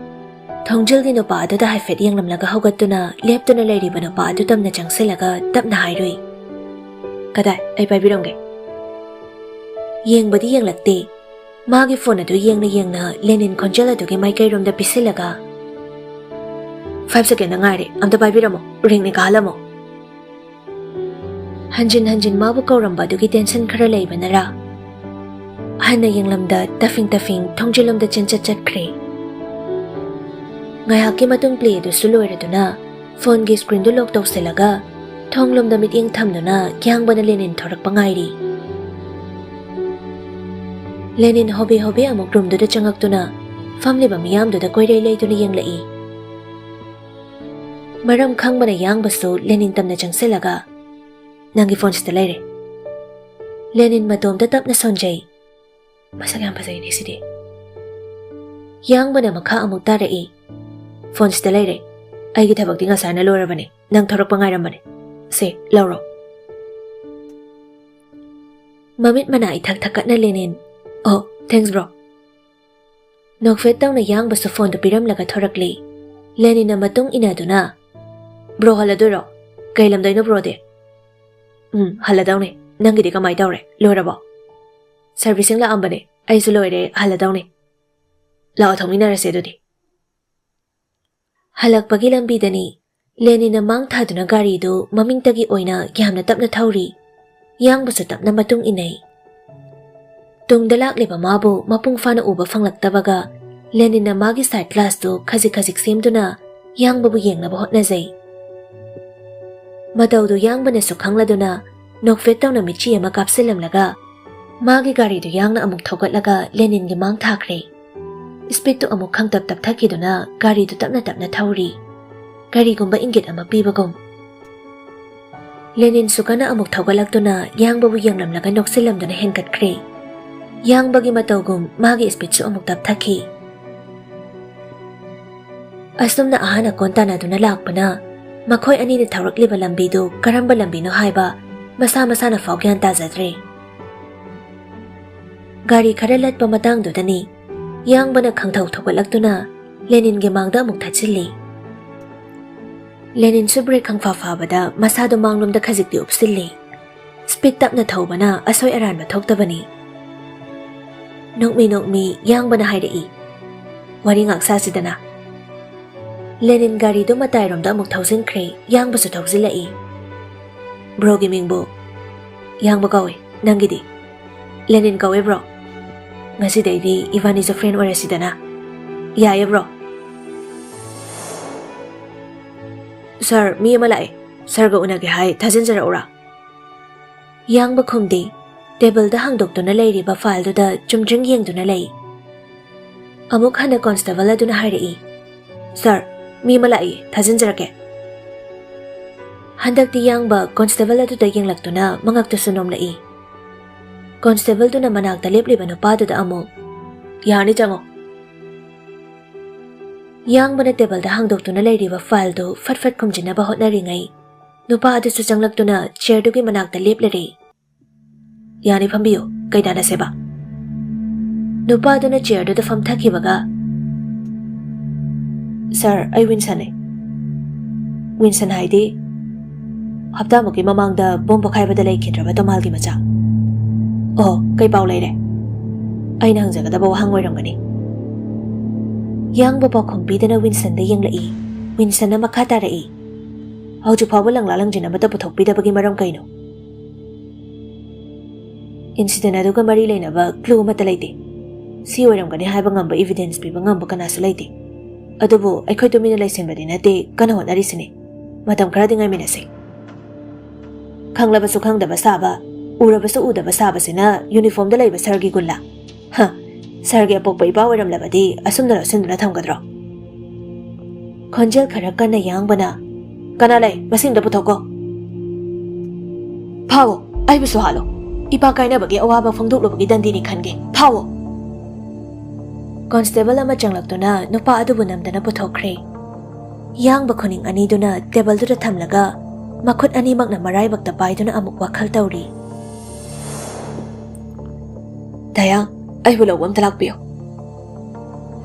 ꯊꯣꯡꯖꯤꯜꯒꯤ ꯅꯨꯄꯥ ꯑꯗꯨꯗ ꯍꯥꯏꯐꯦꯠ ꯌꯦꯡꯂꯝꯂꯒ ꯍꯧꯒꯠꯇꯨꯅ ꯂꯦꯞꯇꯨꯅ ꯂꯩꯔꯤꯕ ꯅꯨꯄꯥ ꯑꯗꯨ ꯇꯝꯅ ꯆꯪꯁꯤꯜꯂꯒ ꯇꯞꯅ ꯍꯥꯏꯔꯨꯏ, "ꯀꯗꯥꯏ? ꯑꯩ ꯄꯥꯏꯕꯤꯔꯝꯒꯦ꯫" ꯌꯦꯡꯕꯗꯤ ꯌꯦꯡꯂꯛꯇꯦ꯫ ꯃꯥꯒꯤ ꯐꯣꯟ ꯑꯗꯨ ꯌꯦꯡꯅ ꯌꯦꯡꯅ ꯂꯦꯅꯤꯟ ꯈꯣꯟꯖꯦꯜ ꯑꯗꯨꯒꯤ ꯃꯥꯏꯀꯩꯔꯣꯝꯗ ꯄꯤꯁꯤꯜꯂꯒ, "ꯐꯥꯏꯚ ꯁꯦꯀꯦꯟꯗ ꯉꯥꯏꯔꯦ, ꯑꯝꯇ ꯄꯥꯏꯕꯤꯔꯝꯃꯣ, ꯔꯤꯡꯅꯦ, ꯀꯥꯍꯜꯂꯝꯃꯣ"꯫ ꯍꯟꯖꯤꯟ ꯍꯟꯖꯤꯟ ꯃꯥꯕꯨ ꯀꯧꯔꯝꯕ ꯑꯗꯨꯒꯤ ꯇꯦꯟꯁꯟ ꯈꯔ ꯂꯩꯕꯅꯔꯥ, ꯍꯟꯅ ꯌꯦꯡꯂꯝꯗ ꯇꯐꯤꯡ ꯇꯐꯤꯡ ꯊꯣꯡꯖꯤꯜꯂꯣꯝꯗ ꯆꯦꯟꯆꯠ ꯆꯠꯈ꯭ꯔꯦ꯫ ꯉꯥꯏꯍꯥꯛꯀꯤ ꯃꯇꯨꯡ ꯄ꯭ꯂꯦ ꯑꯗꯨꯁꯨ ꯂꯣꯏꯔꯗꯨꯅ ꯐꯣꯟꯒꯤ ꯁ꯭ꯀ꯭ꯔꯤꯟꯗꯨ ꯂꯣꯛ ꯇꯧꯁꯤꯜꯂꯒ ꯊꯣꯡꯂꯣꯝꯗ ꯃꯤꯠꯌꯦꯡ ꯊꯝꯗꯨꯅ ꯌꯥꯡꯕꯅ ꯂꯦꯅꯤꯟ ꯊꯣꯔꯛꯄ ꯉꯥꯏꯔꯤ꯫ ꯂꯦꯅꯤꯟ ꯍꯣꯕꯦ ꯍꯣꯕꯦ ꯑꯃꯨꯛ ꯔꯨꯝꯗꯨꯗ ꯆꯪꯉꯛꯇꯨꯅ ꯐꯝꯂꯤꯕ ꯃꯤꯌꯥꯝꯗꯨꯗ ꯀꯣꯏꯔꯩ ꯂꯩꯗꯨꯅ ꯌꯦꯡꯂꯛꯏ꯫ ꯃꯔꯝ ꯈꯪꯕꯅ ꯌꯥꯡꯕꯁꯨ ꯂꯦꯅꯤꯟ ꯇꯝꯅ ꯆꯪꯁꯤꯜꯂꯒ, "ꯅꯪꯒꯤ ꯐꯣꯟꯁꯤꯗ ꯂꯩꯔꯦ"꯫ ꯂꯦꯅꯤꯟ ꯃꯇꯣꯝꯇ ꯇꯞꯅ ꯁꯣꯟꯖꯩ꯫ "ꯃꯁꯛ ꯌꯥꯝ ꯐꯖꯩꯅꯦ ꯁꯤꯗꯤ"꯫ ꯌꯥꯡꯕꯅ ꯃꯈꯥ ꯑꯃꯨꯛ ꯇꯥꯔꯛꯏ꯫ "ꯐꯣꯟꯁꯤꯗ ꯂꯩꯔꯦ꯫ ꯑꯩꯒꯤ ꯊꯕꯛꯇꯤ ꯉꯁꯥꯏꯅ ꯂꯣꯏꯔꯕꯅꯦ꯫ ꯅꯪ ꯊꯣꯔꯛꯄ ꯉꯥꯏꯔꯝꯕꯅꯦ꯫ ꯁꯦ, ꯂꯧꯔꯣ"꯫ ꯃꯃꯤꯠ ꯃꯅꯥ ꯏꯊꯛ ꯊꯛꯀꯠꯅ ꯂꯦꯅꯤꯟ, "ꯑꯣ, ꯊꯦꯡꯛꯁ ꯕ꯭ꯔꯣ"꯫ ꯅꯣꯛꯐꯦꯠ ꯇꯧꯅ ꯌꯥꯡꯕꯁꯨ ꯐꯣꯟꯗꯨ ꯄꯤꯔꯝꯂꯒ ꯊꯣꯔꯛꯂꯤ꯫ ꯂꯦꯅꯤꯟꯅ ꯃꯇꯨꯡ ꯏꯟꯅꯗꯨꯅ, "ꯕ꯭ꯔꯣ ꯍꯜꯂꯗꯣꯏꯔꯣ? ꯀꯩ ꯂꯝꯗꯩꯅꯣ ꯕ꯭ꯔꯣꯗꯤ?" "ꯎꯝ, ꯍꯜꯂꯗꯧꯅꯦ꯫ ꯅꯪꯒꯤꯗꯤ ꯀꯃꯥꯏ ꯇꯧꯔꯦ? ꯂꯣꯏꯔꯕꯣ?" "ꯁꯔꯚꯤꯁꯤꯡ ꯂꯥꯛꯑꯝꯕꯅꯦ꯫ ꯑꯩꯁꯨ ꯂꯣꯏꯔꯦ, ꯍꯜꯂꯗꯧꯅꯦ"꯫ "ꯂꯥꯛꯑꯣ, ꯊꯣꯛꯃꯤꯟꯅꯔꯁꯦ ꯑꯗꯨꯗꯤ"꯫ ꯍꯜꯂꯛꯄꯒꯤ ꯂꯝꯕꯤꯗꯅꯤ꯫ ꯂꯦꯅꯤꯟꯅ ꯃꯥꯡ ꯊꯥꯗꯨꯅ ꯒꯥꯔꯤꯗꯨ ꯃꯃꯤꯡꯇꯒꯤ ꯑꯣꯏꯅ ꯌꯥꯝꯅ ꯇꯞꯅ ꯊꯧꯔꯤ꯫ ꯌꯥꯡꯕꯁꯨ ꯇꯞꯅ ꯃꯇꯨꯡ ꯏꯟꯅꯩ꯫ ꯇꯨꯡꯗ ꯂꯥꯛꯂꯤꯕ ꯃꯥꯕꯨ ꯃꯄꯨꯡ ꯐꯥꯅ ꯎꯕ ꯐꯪꯂꯛꯇꯕꯒ ꯂꯦꯅꯤꯟꯅ ꯃꯥꯒꯤ ꯁꯥꯏꯠ ꯒ꯭ꯂꯥꯁꯇꯨ ꯈꯖꯤꯛ ꯈꯖꯤꯛ ꯁꯦꯝꯗꯨꯅ ꯌꯥꯡꯕꯕꯨ ꯌꯦꯡꯅꯕ ꯍꯣꯠꯅꯖꯩ꯫ ꯃꯇꯧꯗꯨ ꯌꯥꯡꯕꯅꯁꯨ ꯈꯪꯂꯗꯨꯅ ꯅꯣꯛꯐꯦꯠ ꯇꯧꯅ ꯃꯤꯠꯆꯤ ꯑꯃ ꯀꯥꯞꯁꯤꯜꯂꯝꯂꯒ ꯃꯥꯒꯤ ꯒꯥꯔꯤꯗꯨ ꯌꯥꯡꯅ ꯑꯃꯨꯛ ꯊꯧꯒꯠꯂꯒ ꯂꯦꯅꯤꯟꯒꯤ ꯃꯥꯡ ꯊꯥꯈ꯭ꯔꯦ꯫ ꯁ꯭ꯄꯤꯗꯇꯨ ꯑꯃꯨꯛ ꯈꯪꯇꯞ ꯇꯞꯊꯈꯤꯗꯨꯅ ꯒꯥꯔꯤꯗꯨ ꯇꯞꯅ ꯇꯞꯅ ꯊꯧꯔꯤ꯫ ꯀꯔꯤꯒꯨꯝꯕ ꯏꯪꯒꯤꯠ ꯑꯃ ꯄꯤꯕꯒꯨꯝ꯫ ꯂꯦꯅꯤꯟꯁꯨ ꯀꯟꯅ ꯑꯃꯨꯛ ꯊꯧꯒꯠꯂꯛꯇꯨꯅ ꯌꯥꯡꯕꯕꯨ ꯌꯦꯡꯂꯝꯂꯒ ꯅꯣꯛꯁꯤꯜꯂꯝꯗꯨꯅ ꯍꯦꯟꯒꯠꯈ꯭ꯔꯦ꯫ ꯌꯥꯡꯕꯒꯤ ꯃꯇꯧꯒꯨꯝ ꯃꯥꯒꯤ ꯁ꯭ꯄꯤꯗꯁꯨ ꯑꯃꯨꯛ ꯇꯞꯊꯈꯤ꯫ ꯑꯁꯨꯝꯅ ꯑꯍꯥꯟ ꯑꯀꯣꯟ ꯇꯥꯟꯅꯗꯨꯅ ꯂꯥꯛꯄꯅ ꯃꯈꯣꯏ ꯑꯅꯤꯅ ꯊꯧꯔꯛꯂꯤꯕ ꯂꯝꯕꯤꯗꯨ ꯀꯔꯝꯕ ꯂꯝꯕꯤꯅꯣ ꯍꯥꯏꯕ ꯃꯁꯥ ꯃꯁꯥꯅ ꯐꯥꯎ ꯒ꯭ꯌꯥꯟ ꯇꯥꯖꯗ꯭ꯔꯦ꯫ ꯒꯥꯔꯤ ꯈꯔ ꯂꯠꯄ ꯃꯇꯥꯡꯗꯨꯗꯅꯤ ꯌꯥꯡꯕꯅ ꯈꯪꯊꯧ ꯊꯧꯒꯠꯂꯛꯇꯨꯅ ꯂꯦꯅꯤꯟꯒꯤ ꯃꯥꯡꯗ ꯑꯃꯨꯛ ꯊꯠꯆꯤꯜꯂꯤ꯫ ꯂꯦꯅꯤꯟꯁꯨ ꯕ꯭ꯔꯦꯛ ꯈꯪꯐꯥ ꯐꯥꯕꯗ ꯃꯁꯥꯗꯨ ꯃꯥꯡꯂꯣꯝꯗ ꯈꯖꯤꯛꯇꯤ ꯎꯞꯁꯤꯜꯂꯤ꯫ ꯁ꯭ꯄꯤꯗ ꯇꯞꯅ ꯊꯧꯕꯅ ꯑꯁꯣꯏ ꯑꯔꯥꯟꯕ ꯊꯣꯛꯇꯕꯅꯤ꯫ ꯅꯣꯛꯃꯤ ꯅꯣꯛꯃꯤ ꯌꯥꯡꯕꯅ ꯍꯥꯏꯔꯛꯏ, "ꯋꯥꯔꯤ ꯉꯥꯛ ꯁꯥꯁꯤꯗꯅ꯫" ꯂꯦꯅꯤꯟ ꯒꯥꯔꯤꯗꯨ ꯃꯇꯥꯏꯔꯣꯝꯗ ꯑꯃꯨꯛ ꯊꯧꯖꯤꯟꯈ꯭ꯔꯦ, ꯌꯥꯡꯕꯁꯨ ꯊꯧꯖꯤꯜꯂꯛꯏ꯫ "ꯕ꯭ꯔꯣꯒꯤ ꯃꯤꯡꯕꯨ?" "ꯌꯥꯡꯕ ꯀꯧꯏ꯫ ꯅꯪꯒꯤꯗꯤ?" "ꯂꯦꯅꯤꯟ ꯀꯧꯋꯦ ꯕ꯭ꯔꯣ꯫" "ꯉꯁꯤꯗꯩꯗꯤ ꯏꯕꯥꯅꯤꯁꯨ ꯐ꯭ꯔꯦꯟ ꯑꯣꯏꯔꯁꯤꯗꯅ꯫" "ꯌꯥꯏꯌꯦ ꯕ꯭ꯔꯣ꯫" "ꯁꯥꯔ, ꯃꯤ ꯑꯃ ꯂꯥꯛꯑꯦ꯫ ꯁꯥꯔꯒ ꯎꯅꯒꯦ ꯍꯥꯏ, ꯊꯥꯖꯤꯟꯖꯔꯛꯎꯔꯥ?" ꯌꯥꯡꯕ ꯈꯨꯝꯗꯦ꯫ ꯇꯦꯕꯜꯗ ꯍꯥꯡꯗꯣꯛꯇꯨꯅ ꯂꯩꯔꯤꯕ ꯐꯥꯏꯜꯗꯨꯗ ꯆꯨꯝꯗ꯭ꯔꯤꯡ ꯌꯦꯡꯗꯨꯅ ꯂꯩ꯫ ꯑꯃꯨꯛ ꯍꯟꯅ ꯀꯣꯟꯁꯇꯦꯕꯜ ꯑꯗꯨꯅ ꯍꯥꯏꯔꯛꯏ, "ꯁꯥꯔ, ꯃꯤ ꯑꯃ ꯂꯥꯛꯏ, ꯊꯥꯖꯤꯟꯖꯔꯛꯀꯦ꯫" ꯍꯟꯗꯛꯇꯤ ꯌꯥꯡꯕ ꯀꯣꯟꯁꯇꯦꯕꯜ ꯑꯗꯨꯗ ꯌꯦꯡꯂꯛꯇꯨꯅ ꯃꯉꯛꯇꯨꯁꯨ ꯅꯣꯝꯂꯛꯏ꯫ ꯀꯣꯟꯁꯇꯦꯕꯜꯗꯨꯅ ꯃꯅꯥꯛꯇ ꯂꯦꯞꯂꯤꯕ ꯅꯨꯄꯥꯗꯨꯗ ꯑꯃꯨꯛ, "ꯌꯥꯔꯅꯤ, ꯆꯪꯉꯣ꯫" ꯌꯥꯡꯕꯅ ꯇꯦꯕꯜꯗ ꯍꯥꯡꯗꯣꯛꯇꯨꯅ ꯂꯩꯔꯤꯕ ꯐꯥꯏꯜꯗꯨ ꯐꯠ ꯐꯠ ꯈꯨꯝꯖꯤꯟꯅꯕ ꯍꯣꯠꯅꯔꯤꯉꯩ, ꯅꯨꯄꯥ ꯑꯗꯨꯁꯨ ꯆꯪꯂꯛꯇꯨꯅ ꯆꯤꯌꯔꯗꯨꯒꯤ ꯃꯅꯥꯛꯇ ꯂꯦꯞꯂꯔꯦ꯫ "ꯌꯥꯅꯤ, ꯐꯝꯕꯤꯌꯨ꯫ ꯀꯩ ꯇꯥꯟꯅꯁꯦꯕ?" ꯅꯨꯄꯥꯗꯨꯅ ꯆꯤꯌꯔꯗꯨꯗ ꯐꯝꯊꯈꯤꯕꯒ, "ꯁꯥꯔ, ꯑꯩ ꯋꯤꯟꯁꯟꯅꯦ꯫" "ꯋꯤꯟꯁꯟ ꯍꯥꯏꯗꯤ?" "ꯍꯞꯇꯥꯃꯨꯛꯀꯤ ꯃꯃꯥꯡꯗ ꯕꯣꯝ ꯄꯣꯈꯥꯏꯕꯗ ꯂꯩꯈꯤꯗ꯭ꯔꯕ ꯇꯣꯃꯥꯜꯒꯤ ꯃꯆꯥ꯫" "ꯑꯣ, ꯀꯩ ꯄꯥꯎ ꯂꯩꯔꯦ?" "ꯑꯩꯅ ꯍꯪꯖꯒꯗꯕ ꯋꯥꯍꯪ ꯑꯣꯏꯔꯝꯒꯅꯤ꯫" ꯌꯥꯡꯕ ꯄꯥꯎꯈꯨꯝ ꯄꯤꯗꯅ ꯋꯤꯟꯁꯟꯗ ꯌꯦꯡꯂꯛꯏ꯫ ꯋꯤꯟꯁꯟꯅ ꯃꯈꯥ ꯇꯥꯔꯛꯏ, "ꯍꯧꯖꯤꯛ ꯐꯥꯎꯕ ꯂꯪꯂꯥ ꯂꯪꯖꯤꯟ ꯑꯃꯠꯇ ꯄꯨꯊꯣꯛꯄꯤꯗꯕꯒꯤ ꯃꯔꯝ ꯀꯩꯅꯣ?" "ꯏꯟꯁꯤꯗꯦꯟ ꯑꯗꯨꯒ ꯃꯔꯤ ꯂꯩꯅꯕ ꯀ꯭ꯂꯨ ꯑꯃꯠꯇ ꯂꯩꯇꯦ꯫ ꯁꯤ ꯑꯣꯏꯔꯝꯒꯅꯤ ꯍꯥꯏꯕ ꯉꯝꯕ ꯏꯚꯤꯗꯦꯟꯁ ꯄꯤꯕ ꯉꯝꯕ ꯀꯅꯥꯁꯨ ꯂꯩꯇꯦ꯫ ꯑꯗꯨꯕꯨ ꯑꯩꯈꯣꯏ ꯇꯨꯃꯤꯟꯅ ꯂꯩꯁꯤꯟꯕꯗꯤ ꯅꯠꯇꯦ, ꯀꯟꯅ ꯍꯣꯠꯅꯔꯤꯁꯤꯅꯤ꯫ ꯃꯇꯝ ꯈꯔꯗꯤ ꯉꯥꯏꯃꯤꯟꯅꯁꯤ꯫ ꯈꯪꯂꯕꯁꯨ ꯈꯪꯗꯕ ꯁꯥꯕ, ꯎꯔꯕꯁꯨ ꯎꯗꯕ ꯁꯥꯕꯁꯤꯅ ꯌꯨꯅꯤꯐꯣꯔꯝꯗ ꯂꯩꯕ ꯁꯥꯔꯒꯤ ꯒꯨꯟꯂꯥ? ꯍ, ꯁꯥꯔꯒꯤ ꯑꯄꯣꯛꯄ ꯏꯄꯥ ꯑꯣꯏꯔꯝꯂꯕꯗꯤ ꯑꯁꯨꯝꯅ ꯂꯣꯠꯁꯤꯟꯗꯨꯅ ꯊꯝꯒꯗ꯭ꯔꯣ?" ꯈꯣꯟꯖꯦꯜ ꯈꯔ ꯀꯟꯅ ꯌꯥꯡꯕꯅ, "ꯀꯅꯥ ꯂꯩ? ꯃꯁꯤꯡꯗ ꯄꯨꯊꯣꯛꯀꯣ꯫ ꯐꯥꯎꯑꯣ, ꯑꯩꯕꯨꯁꯨ ꯍꯥꯠꯂꯣ꯫ ꯏꯄꯥ ꯀꯥꯏꯅꯕꯒꯤ ꯑꯋꯥꯕ ꯐꯣꯡꯗꯣꯛꯂꯨꯕꯒꯤ ꯗꯟꯗꯤꯅꯤ ꯈꯟꯒꯦ꯫ ꯐꯥꯎꯑꯣ!" ꯀꯣꯟꯁꯇꯦꯕꯜ ꯑꯃ ꯆꯪꯂꯛꯇꯨꯅ ꯅꯨꯄꯥ ꯑꯗꯨꯕꯨ ꯅꯝꯗꯅ ꯄꯨꯊꯣꯛꯈ꯭ꯔꯦ꯫ ꯌꯥꯡꯕ ꯈꯨꯅꯤꯡ ꯑꯅꯤꯗꯨꯅ ꯇꯦꯕꯜꯗꯨꯗ ꯊꯝꯂꯒ ꯃꯈꯨꯠ ꯑꯅꯤꯃꯛꯅ ꯃꯔꯥꯏꯕꯛꯇ ꯄꯥꯏꯗꯨꯅ ꯑꯃꯨꯛ ꯋꯥꯈꯜ ꯇꯧꯔꯤ꯫ "ꯗꯌꯥ, ꯑꯩꯕꯨ ꯂꯧꯕ ꯑꯝꯇ ꯂꯥꯛꯄꯤꯌꯨ꯫"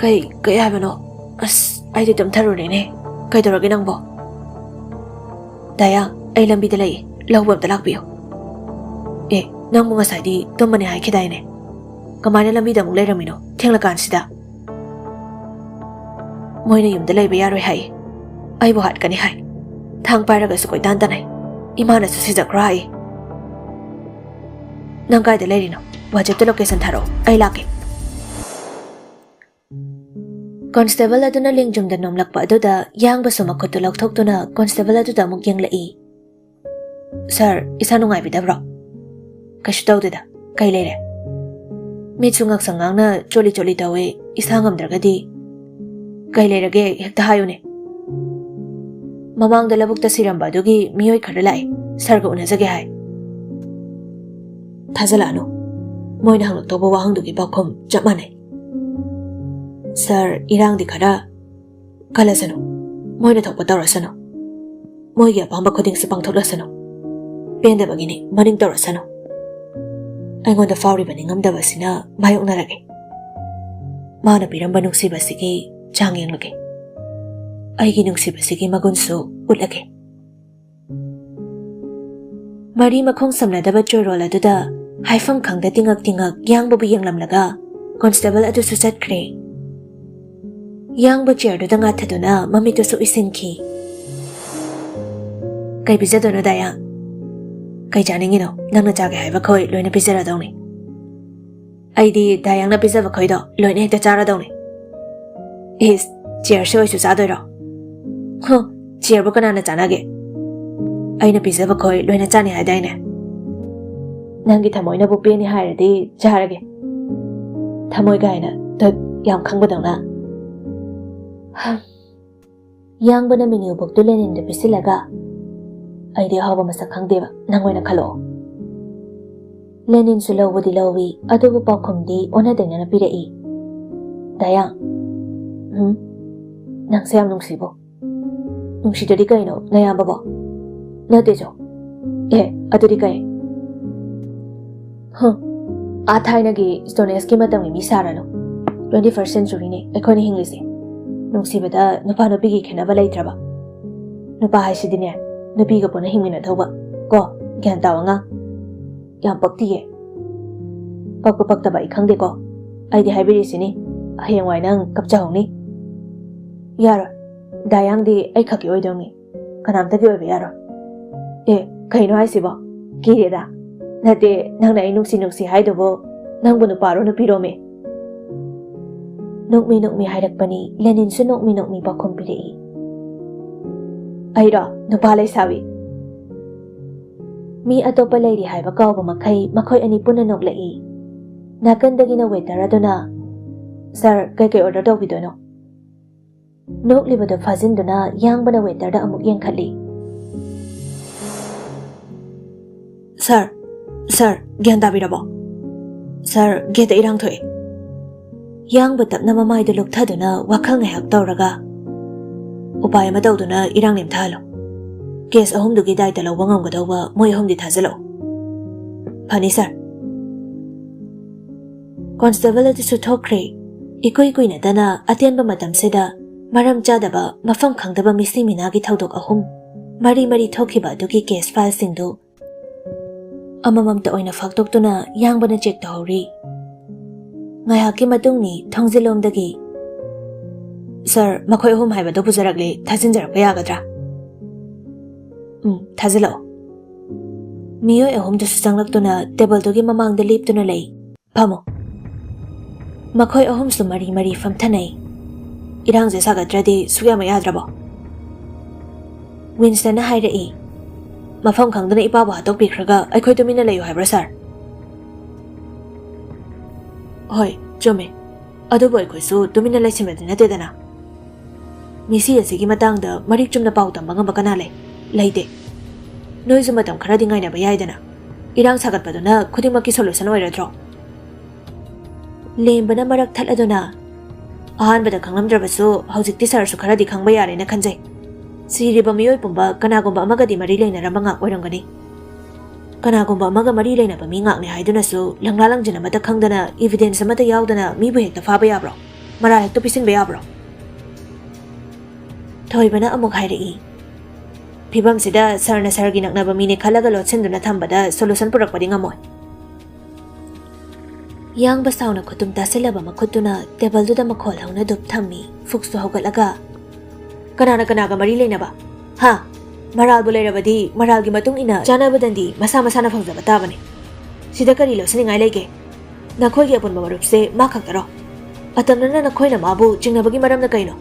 "ꯀꯩ, ꯀꯩ ꯍꯥꯏꯕꯅꯣ? ꯑꯁ, ꯑꯩꯗꯤ ꯇꯨꯝꯊꯔꯨꯔꯦꯅꯦ꯫ ꯀꯩꯗꯧꯔꯒꯦ ꯅꯪꯕꯣ?" "ꯗꯌꯥ, ꯑꯩ ꯂꯝꯕꯤꯗ ꯂꯩꯌꯦ, ꯂꯧꯕ ꯑꯝꯇ ꯂꯥꯛꯄꯤꯌꯨ꯫" "ꯑꯦ, ꯅꯪꯕꯨ ꯉꯁꯥꯏꯗꯤ ꯇꯨꯝꯃꯅꯤ ꯍꯥꯏꯈꯤꯗꯥꯏꯅꯦ?" ꯀꯃꯥꯏꯅ ꯂꯝꯕꯤꯗ ꯑꯃꯨꯛ ꯂꯩꯔꯝꯃꯤꯅꯣ ꯊꯦꯡꯂꯀꯥꯟꯁꯤꯗ? ꯃꯣꯏꯅ ꯌꯨꯝꯗ ꯂꯩꯕ ꯌꯥꯔꯣꯏ ꯍꯥꯏ, ꯑꯩꯕꯨ ꯍꯥꯠꯀꯅꯤ ꯍꯥꯏ, ꯊꯥꯡ ꯄꯥꯏꯔꯒꯁꯨ ꯀꯣꯏꯇꯥꯟ ꯇꯥꯟꯅꯩ, ꯏꯃꯥꯅꯁꯨ ꯁꯤꯖꯈ꯭ꯔꯣ ꯍꯥꯏ꯫ ꯅꯪ ꯀꯥꯏꯗ ꯂꯩꯔꯤꯅꯣ? WhatsApp-ꯇ location ꯊꯥꯔꯛꯑꯣ, ꯑꯩ ꯂꯥꯛꯀꯦ꯫ ꯀꯣꯟꯁꯇꯦꯕꯜ ꯑꯗꯨꯅ ꯂꯦꯡꯖꯨꯝꯗ ꯅꯣꯝꯂꯛꯄ ꯑꯗꯨꯗ ꯌꯥꯡꯕꯁꯨ ꯃꯈꯨꯠꯇꯨ ꯂꯧꯊꯣꯛꯇꯨꯅ ꯀꯣꯟꯁꯇꯦꯕꯜ ꯑꯗꯨꯗ ꯑꯃꯨꯛ ꯌꯦꯡꯂꯛꯏ꯫ "ꯁꯥꯔ, ꯏꯁꯥ ꯅꯨꯡꯉꯥꯏꯕꯤꯗꯕ꯭ꯔꯣ?" "ꯀꯩꯁꯨ ꯇꯧꯗꯦꯗ꯫ ꯀꯩ ꯂꯩꯔꯦ?" "ꯃꯤꯠꯁꯨ ꯉꯥꯛꯁꯪ ꯉꯥꯡꯅ ꯆꯣꯠꯂꯤ ꯆꯣꯠꯂꯤ ꯇꯧꯋꯦ, ꯏꯁꯥ ꯉꯝꯗ꯭ꯔꯒꯗꯤ꯫" "ꯀꯩ ꯂꯩꯔꯒꯦ, ꯍꯦꯛꯇ ꯍꯥꯏꯌꯨꯅꯦ꯫" "ꯃꯃꯥꯡꯗ ꯂꯧꯕꯨꯛꯇ ꯁꯤꯔꯝꯕ ꯑꯗꯨꯒꯤ ꯃꯤꯑꯣꯏ ꯈꯔ ꯂꯥꯛꯑꯦ, ꯁꯥꯔꯒ ꯎꯅꯖꯒꯦ ꯍꯥꯏ꯫" "ꯊꯥꯖꯜꯂꯛꯑꯅꯨ, ꯃꯣꯏꯅ ꯍꯪꯂꯛꯇꯧꯕ ꯋꯥꯍꯪꯗꯨꯒꯤ ꯄꯥꯎꯈꯨꯝ ꯆꯞ ꯃꯥꯟꯅꯩ꯫ ꯁꯥꯔ, ꯏꯔꯥꯡꯗꯤ ꯈꯔ ꯀꯜꯂꯁꯅꯨ, ꯃꯣꯏꯅ ꯊꯣꯛꯄ ꯇꯧꯔꯁꯅꯨ, ꯃꯣꯏꯒꯤ ꯑꯄꯥꯝꯕ ꯈꯨꯗꯤꯡꯁꯨ ꯄꯥꯡꯊꯣꯛꯂꯁꯅꯨ, ꯄꯦꯟꯗꯕꯒꯤꯅꯤ, ꯃꯅꯤꯡ ꯇꯧꯔꯁꯅꯨ꯫" ꯑꯩꯉꯣꯟꯗ ꯐꯥꯎꯔꯤꯕ ꯅꯤꯡꯉꯝꯗꯕꯁꯤꯅ ꯃꯥꯌꯣꯛꯅꯔꯒꯦ꯫ ꯃꯥꯅ ꯄꯤꯔꯝꯕ ꯅꯨꯡꯁꯤꯕꯁꯤꯒꯤ ꯆꯥꯡ ꯌꯦꯡꯂꯒꯦ꯫ ꯑꯩꯒꯤ ꯅꯨꯡꯁꯤꯕꯁꯤꯒꯤ ꯃꯒꯨꯟꯁꯨ ꯎꯠꯂꯒꯦ꯫ ꯃꯔꯤ ꯃꯈꯣꯡ ꯁꯝꯅꯗꯕ ꯆꯣꯏꯔꯣꯜ ꯑꯗꯨꯗ ꯍꯥꯏꯐꯝ ꯈꯪꯗ ꯇꯤꯉꯛ ꯇꯤꯉꯛ ꯌꯥꯡꯕꯕꯨ ꯌꯦꯡꯂꯝꯂꯒ ꯀꯣꯟꯁꯇꯦꯕꯜ ꯑꯗꯨꯁꯨ ꯆꯠꯈ꯭ꯔꯦ꯫ ꯌꯥꯡꯕ ꯆꯤꯌꯔꯗꯨꯗ ꯉꯥꯊꯗꯨꯅ ꯃꯃꯤꯠꯇꯨꯁꯨ ꯎꯏꯁꯤꯟꯈꯤ꯫ "ꯀꯩ ꯄꯤꯖꯗꯣꯏꯅꯣ, ꯗꯥꯌꯥ?" "ꯀꯩ ꯆꯥꯅꯤꯡꯉꯤꯅꯣ? ꯅꯪꯅ ꯆꯥꯒꯦ ꯍꯥꯏꯕꯈꯣꯏ ꯂꯣꯏꯅ ꯄꯤꯖꯔꯗꯧꯅꯤ꯫" "ꯑꯩꯗꯤ ꯗꯥꯌꯥꯡꯅ ꯄꯤꯖꯕ ꯈꯣꯏꯗꯣ ꯂꯣꯏꯅ ꯍꯦꯛꯇ ꯆꯥꯔꯗꯧꯅꯤ꯫" "ꯏꯁ, ꯆꯤꯌꯔꯁꯦ ꯑꯣꯏꯁꯨ ꯆꯥꯗꯣꯏꯔꯣ?" "ꯍ, ꯆꯤꯌꯔꯕꯨ ꯀꯅꯥꯅ ꯆꯥꯅꯒꯦ? ꯑꯩꯅ ꯄꯤꯖꯕ ꯈꯣꯏ ꯂꯣꯏꯅ ꯆꯥꯅꯤ ꯍꯥꯏꯗꯥꯏꯅꯦ?" "ꯅꯪꯒꯤ ꯊꯃꯣꯏꯅꯕꯨ ꯄꯦꯟꯅꯤ ꯍꯥꯏꯔꯗꯤ ꯆꯥꯔꯒꯦ꯫" "ꯊꯃꯣꯏ ꯀꯥꯏꯅ, ꯇꯠ, ꯌꯥꯝ ꯈꯪꯕꯗꯧꯅ꯫" ꯌꯥꯡꯕꯅ ꯃꯦꯅ꯭ꯌꯨ ꯕꯨꯛꯇꯨ ꯂꯦꯅꯤꯟꯗ ꯄꯤꯁꯤꯜꯂꯒ, "ꯑꯩꯗꯤ ꯑꯍꯥꯎꯕ ꯃꯁꯛ ꯈꯪꯗꯦꯕ, ꯅꯪ ꯑꯣꯏꯅ ꯈꯜꯂꯛꯑꯣ꯫" ꯂꯦꯅꯤꯟꯁꯨ ꯂꯧꯕꯗꯤ ꯂꯧꯏ, ꯑꯗꯨꯕꯨ ꯄꯥꯎꯈꯨꯝꯗꯤ ꯑꯣꯟꯅ ꯇꯩꯅꯅ ꯄꯤꯔꯛꯏ꯫ "ꯗꯥꯌꯥ꯫" "ꯎꯝ?" "ꯅꯪꯁꯦ ꯌꯥꯝ ꯅꯨꯡꯁꯤꯕꯣ꯫" "ꯅꯨꯡꯁꯤꯗ꯭ꯔꯗꯤ ꯀꯩꯅꯣ, ꯅꯌꯥꯝꯕꯕꯣ?" "ꯅꯠꯇꯦ ꯆꯣ꯫" "ꯑꯦ, ꯑꯗꯨꯗꯤ ꯀꯩ?" "ꯍ, ꯑꯥ ꯊꯥꯏꯅꯒꯤ Stone Age-ꯀꯤ ꯃꯇꯝꯒꯤ ꯃꯤ ꯁꯥꯔꯅꯨ꯫ Twenty first century-ꯅꯤ ꯑꯩꯈꯣꯏꯅ ꯍꯤꯡꯂꯤꯁꯦ꯫ ꯅꯨꯡꯁꯤꯕꯗ ꯅꯨꯄꯥ ꯅꯨꯄꯤꯒꯤ ꯈꯦꯠꯅꯕ ꯂꯩꯇ꯭ꯔꯕ꯫ ꯅꯨꯄꯥ ꯍꯥꯏꯁꯤꯗꯤꯅꯦ, ꯅꯨꯄꯤꯒ ꯄꯨꯟꯅ ꯍꯤꯡꯃꯤꯟꯅꯗꯧꯕ꯫ ꯀꯣ, ꯒ꯭ꯌꯥꯟ ꯇꯥꯎ ꯑꯉꯥꯡ꯫" "ꯌꯥꯝ ꯄꯛꯇꯤꯌꯦ꯫" ꯄꯛꯄ ꯄꯛꯇꯕ ꯑꯩ ꯈꯪꯗꯦꯀꯣ꯫ ꯑꯩꯗꯤ ꯍꯥꯏꯕꯤꯔꯤꯁꯤꯅꯤ, ꯍꯌꯦꯡꯋꯥꯏ ꯅꯪ ꯀꯞꯆꯍꯧꯅꯤ꯫ ꯌꯥꯔꯣꯏ, ꯗꯥꯌꯥꯡꯗꯤ ꯑꯩ ꯈꯛꯀꯤ ꯑꯣꯏꯗꯧꯅꯤ, ꯀꯅꯥꯝꯇꯒꯤ ꯑꯣꯏꯕ ꯌꯥꯔꯣꯏ꯫ ꯑꯦ, ꯀꯩꯅꯣ ꯍꯥꯏꯁꯤꯕꯣ? ꯀꯤꯔꯦꯗ꯫ ꯅꯠꯇꯦ, ꯅꯪꯅ ꯑꯩ ꯅꯨꯡꯁꯤ ꯅꯨꯡꯁꯤ ꯍꯥꯏꯗꯨꯕꯨ ꯅꯪꯕꯨ ꯅꯨꯄꯥꯔꯣ ꯅꯨꯄꯤꯔꯣꯃꯤ? ꯅꯣꯛꯃꯤ ꯅꯣꯛꯃꯤ ꯍꯥꯏꯔꯛꯄꯅꯤ꯫ ꯂꯦꯅꯤꯟꯁꯨ ꯅꯣꯛꯃꯤ ꯅꯣꯛꯃꯤ ꯄꯥꯎꯈꯨꯝ ꯄꯤꯔꯛꯏ꯫ ꯑꯩꯔꯣ? ꯅꯨꯄꯥ ꯂꯩꯁꯥꯕꯤ? ꯃꯤ ꯑꯇꯣꯞꯄ ꯂꯩꯔꯤ ꯍꯥꯏꯕ ꯀꯥꯎꯕ ꯃꯈꯩ ꯃꯈꯣꯏ ꯑꯅꯤ ꯄꯨꯟꯅ ꯅꯣꯛꯂꯛꯏ꯫ ꯅꯥꯀꯟꯗꯒꯤꯅ waiter ꯑꯗꯨꯅ, "Sir, ꯀꯩꯀꯩ order ꯇꯧꯕꯤꯗꯣꯏꯅꯣ?" ꯅꯣꯛꯂꯤꯕꯗꯨ ꯐꯥꯖꯤꯟꯗꯨꯅ ꯌꯥꯡꯕꯅ waiterꯗ ꯑꯃꯨꯛ ꯌꯦꯡꯈꯠꯂꯤ꯫ "Sir, sir, ꯒ꯭ꯌꯥꯟ ꯇꯥꯕꯤꯔꯕꯣ? Sir, gateꯇ ꯏꯔꯥꯡ ꯊꯣꯛꯑꯦ꯫" ꯌꯥꯡꯕ ꯇꯞꯅ ꯃꯃꯥꯏꯗꯨ ꯂꯨꯞꯊꯗꯨꯅ ꯋꯥꯈꯜ ꯉꯥꯏꯍꯥꯛ ꯇꯧꯔꯒ, "ꯎꯄꯥꯏ ꯑꯃ ꯇꯧꯗꯨꯅ ꯏꯔꯥꯡ ꯅꯦꯝꯊꯍꯜꯂꯣ꯫ Case ꯑꯍꯨꯝꯗꯨꯒꯤ ꯗꯥꯏꯇ ꯂꯧꯕ ꯉꯝꯒꯗꯧꯕ ꯃꯣꯏ ꯑꯍꯨꯝꯗꯤ ꯊꯥꯖꯤꯜꯂꯛꯑꯣ꯫" "ꯐꯅꯤ, sir꯫" Constable ꯑꯗꯨꯁꯨ ꯊꯣꯛꯈ꯭ꯔꯦ꯫ ꯏꯀꯨꯏ ꯀꯨꯏꯅꯗꯅ ꯑꯇꯦꯟꯕ ꯃꯇꯝꯁꯤꯗ ꯃꯔꯝ ꯆꯥꯗꯕ, ꯃꯐꯝ ꯈꯪꯗꯕ ꯃꯤꯁꯤ ꯃꯤꯅꯥꯒꯤ ꯊꯧꯗꯣꯛ ꯑꯍꯨꯝ ꯃꯔꯤ ꯃꯔꯤ ꯊꯣꯛꯈꯤꯕ ꯑꯗꯨꯒꯤ case fileꯁꯤꯡꯗꯨ ꯑꯃꯃꯝꯇ ꯑꯣꯏꯅ ꯐꯥꯛꯇꯣꯛꯇꯨꯅ ꯌꯥꯡꯕꯅ check ꯇꯧꯍꯧꯔꯤ꯫ ꯉꯥꯏꯍꯥꯛꯀꯤ ꯃꯇꯨꯡꯅꯤ ꯊꯣꯡꯖꯤꯜꯂꯣꯝꯗꯒꯤ, "Sir, ꯃꯈꯣꯏ ꯑꯍꯨꯝ ꯍꯥꯏꯕꯗꯨ ꯄꯨꯖꯔꯛꯂꯦ, ꯊꯥꯖꯤꯟꯖꯔꯛꯄ ꯌꯥꯒꯗ꯭ꯔꯥ?" "ꯎꯝ, ꯊꯥꯖꯤꯜꯂꯛꯑꯣ꯫" ꯃꯤꯑꯣꯏ ꯑꯍꯨꯝꯗꯨꯁꯨ ꯆꯪꯂꯛꯇꯨꯅ tableꯗꯨꯒꯤ ꯃꯃꯥꯡꯗ ꯂꯦꯞꯇꯨꯅ ꯂꯩ꯫ "ꯐꯝꯃꯣ꯫" ꯃꯈꯣꯏ ꯑꯍꯨꯝꯁꯨ ꯃꯔꯤ ꯃꯔꯤ ꯐꯝꯊꯅꯩ꯫ "ꯏꯔꯥꯡꯁꯦ ꯁꯥꯒꯠꯇ꯭ꯔꯗꯤ ꯁꯨꯛꯌꯥꯃꯛ ꯌꯥꯗ꯭ꯔꯕꯣ?" ꯋꯤꯟꯁꯇꯟꯅ ꯍꯥꯏꯔꯛꯏ꯫ "ꯃꯐꯝ ꯈꯪꯗꯅ ꯏꯄꯥꯕꯨ ꯍꯥꯠꯇꯣꯛꯄꯤꯈ꯭ꯔꯒ ꯑꯩꯈꯣꯏ ꯇꯨꯃꯤꯟꯅ ꯂꯩꯌꯨ ꯍꯥꯏꯕ꯭ꯔꯣ, sir?" "ꯍꯣꯏ, ꯆꯨꯝꯃꯦ꯫ ꯑꯗꯨꯕꯨ ꯑꯩꯈꯣꯏꯁꯨ ꯇꯨꯃꯤꯟꯅ ꯂꯩꯁꯤꯟꯕꯗꯤ ꯅꯠꯇꯦꯗꯅ꯫ ꯃꯤꯁꯤ ꯑꯁꯤꯒꯤ ꯃꯇꯥꯡꯗ ꯃꯔꯤꯛ ꯆꯨꯝꯅ ꯄꯥꯎ ꯇꯝꯕ ꯉꯝꯕ ꯀꯅꯥ ꯂꯩ? ꯂꯩꯇꯦ꯫ ꯅꯣꯏꯁꯨ ꯃꯇꯝ ꯈꯔꯗꯤ ꯉꯥꯏꯅꯕ ꯌꯥꯏꯗꯅ꯫ ꯏꯔꯥꯡ ꯁꯥꯒꯠꯄꯗꯨꯅ ꯈꯨꯗꯤꯡꯃꯛꯀꯤ solution ꯑꯣꯏꯔꯗ꯭ꯔꯣ?" ꯂꯦꯝꯕꯅ ꯃꯔꯛ ꯊꯠꯂꯗꯨꯅ, "ꯑꯍꯥꯟꯕꯗ ꯈꯪꯂꯝꯗ꯭ꯔꯕꯁꯨ ꯍꯧꯖꯤꯛꯇꯤ sirꯁꯨ ꯈꯔꯗꯤ ꯈꯪꯕ ꯌꯥꯔꯦꯅ ꯈꯟꯖꯩ꯫ ꯁꯤꯔꯤꯕ ꯃꯤꯑꯣꯏ ꯄꯨꯝꯕ ꯀꯅꯥꯒꯨꯝꯕ ꯑꯃꯒꯗꯤ ꯃꯔꯤ ꯂꯩꯅꯔꯝꯕ ꯉꯥꯛ ꯑꯣꯏꯔꯝꯒꯅꯤ꯫ ꯀꯅꯥꯒꯨꯝꯕ ꯑꯃꯒ ꯃꯔꯤ ꯂꯩꯅꯕ ꯃꯤ ꯉꯥꯛꯅꯤ ꯍꯥꯏꯗꯨꯅꯁꯨ ꯂꯪꯂꯥ ꯂꯪꯖꯤꯟ ꯑꯃꯠꯇ ꯈꯪꯗꯅ, evidence ꯑꯃꯠꯇ ꯌꯥꯎꯗꯅ ꯃꯤꯕꯨ ꯍꯦꯛꯇ ꯐꯥꯕ ꯌꯥꯕ꯭ꯔꯣ? ꯃꯔꯥꯜ ꯍꯦꯛꯇ ꯄꯤꯁꯤꯟꯕ ꯌꯥꯕ꯭ꯔꯣ?" ꯊꯣꯏꯕꯅ ꯑꯃꯨꯛ ꯍꯥꯏꯔꯛꯏ, "ꯐꯤꯕꯝꯁꯤꯗ sirꯅ sirꯒꯤ ꯅꯛꯅꯕ ꯃꯤꯅꯦ ꯈꯜꯂꯒ ꯂꯣꯠꯁꯤꯟꯗꯨꯅ ꯊꯝꯕꯗ solution ꯄꯨꯔꯛꯄꯗꯤ ꯉꯝꯃꯣꯏ꯫" ꯌꯥꯡꯕ ꯁꯥꯎꯅ ꯈꯨꯇꯨꯝ ꯇꯥꯁꯤꯜꯂꯕ ꯃꯈꯨꯠꯇꯨꯅ ꯇꯦꯕꯜꯗꯨꯗ ꯃꯈꯣꯜ ꯍꯧꯅ ꯗꯨꯞ ꯊꯝꯃꯤ꯫ ꯐꯨꯛꯁꯨ ꯍꯧꯒꯠꯂꯒ, "ꯀꯅꯥꯅ ꯀꯅꯥꯒ ꯃꯔꯤ ꯂꯩꯅꯕ? ꯍꯥ? ꯃꯔꯥꯜꯕꯨ ꯂꯩꯔꯕꯗꯤ ꯃꯔꯥꯜꯒꯤ ꯃꯇꯨꯡ ꯏꯟꯅ ꯆꯥꯅꯕꯗꯟꯗꯤ ꯃꯁꯥ ꯃꯁꯥꯅ ꯐꯪꯖꯕ ꯇꯥꯕꯅꯤ꯫ ꯁꯤꯗ ꯀꯔꯤ ꯂꯧꯁꯤꯟꯅꯤꯡꯉꯥꯏ ꯂꯩꯒꯦ? ꯅꯈꯣꯏꯒꯤ ꯑꯄꯨꯟꯕ ꯃꯔꯨꯞꯁꯦ ꯃꯥ ꯈꯛꯇꯔꯣ? ꯑꯇꯝꯅꯅ ꯅꯈꯣꯏꯅ ꯃꯥꯕꯨ ꯆꯤꯡꯅꯕꯒꯤ ꯃꯔꯝꯅ ꯀꯩꯅꯣ?"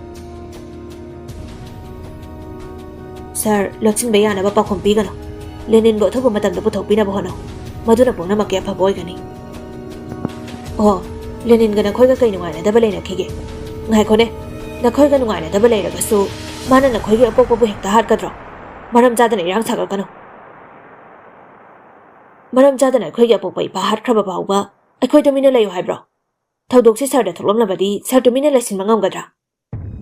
"ꯁꯥꯔ, ꯂꯣꯠꯁꯤꯟꯕ ꯌꯥꯅꯕ ꯄꯥꯎꯈꯨꯝ ꯄꯤꯒꯅꯨ꯫ ꯂꯦꯅꯤꯟꯕꯨ ꯑꯊꯨꯕ ꯃꯇꯝꯗ ꯄꯨꯊꯣꯛꯄꯤꯅꯕ ꯍꯣꯠꯅꯧ꯫ ꯃꯗꯨꯅ ꯄꯨꯝꯅꯃꯛꯀꯤ ꯑꯐꯕ ꯑꯣꯏꯒꯅꯤ꯫" "ꯑꯣ, ꯂꯦꯅꯤꯟꯒ ꯅꯈꯣꯏꯒ ꯀꯩ ꯅꯨꯡꯉꯥꯏꯅꯗꯕ ꯂꯩꯅꯈꯤꯒꯦ? ꯉꯥꯏꯈꯣꯅꯦ, ꯅꯈꯣꯏꯒ ꯅꯨꯡꯉꯥꯏꯅꯗꯕ ꯂꯩꯔꯒꯁꯨ ꯃꯥꯅ ꯅꯈꯣꯏꯒꯤ ꯑꯄꯣꯛꯄꯕꯨ ꯍꯦꯛꯇ ꯍꯥꯠꯀꯗ꯭ꯔꯣ? ꯃꯔꯝ ꯆꯥꯗꯅ ꯏꯔꯥꯡ ꯁꯥꯒꯠꯀꯅꯨ꯫ ꯃꯔꯝ ꯆꯥꯗꯅ ꯑꯩꯈꯣꯏꯒꯤ ꯑꯄꯣꯛꯄ ꯏꯄꯥ ꯍꯥꯠꯈ꯭ꯔꯕ ꯐꯥꯎꯕ ꯑꯩꯈꯣꯏ ꯇꯨꯃꯤꯟꯅ ꯂꯩꯌꯨ ꯍꯥꯏꯕ꯭ꯔꯣ? ꯊꯧꯗꯣꯛꯁꯤ ꯁꯥꯔꯗ ꯊꯣꯛꯂꯝꯂꯕꯗꯤ ꯁꯥꯔ ꯇꯨꯃꯤꯟꯅ ꯂꯩꯁꯤꯟꯕ ꯉꯝꯒꯗ꯭ꯔꯥ?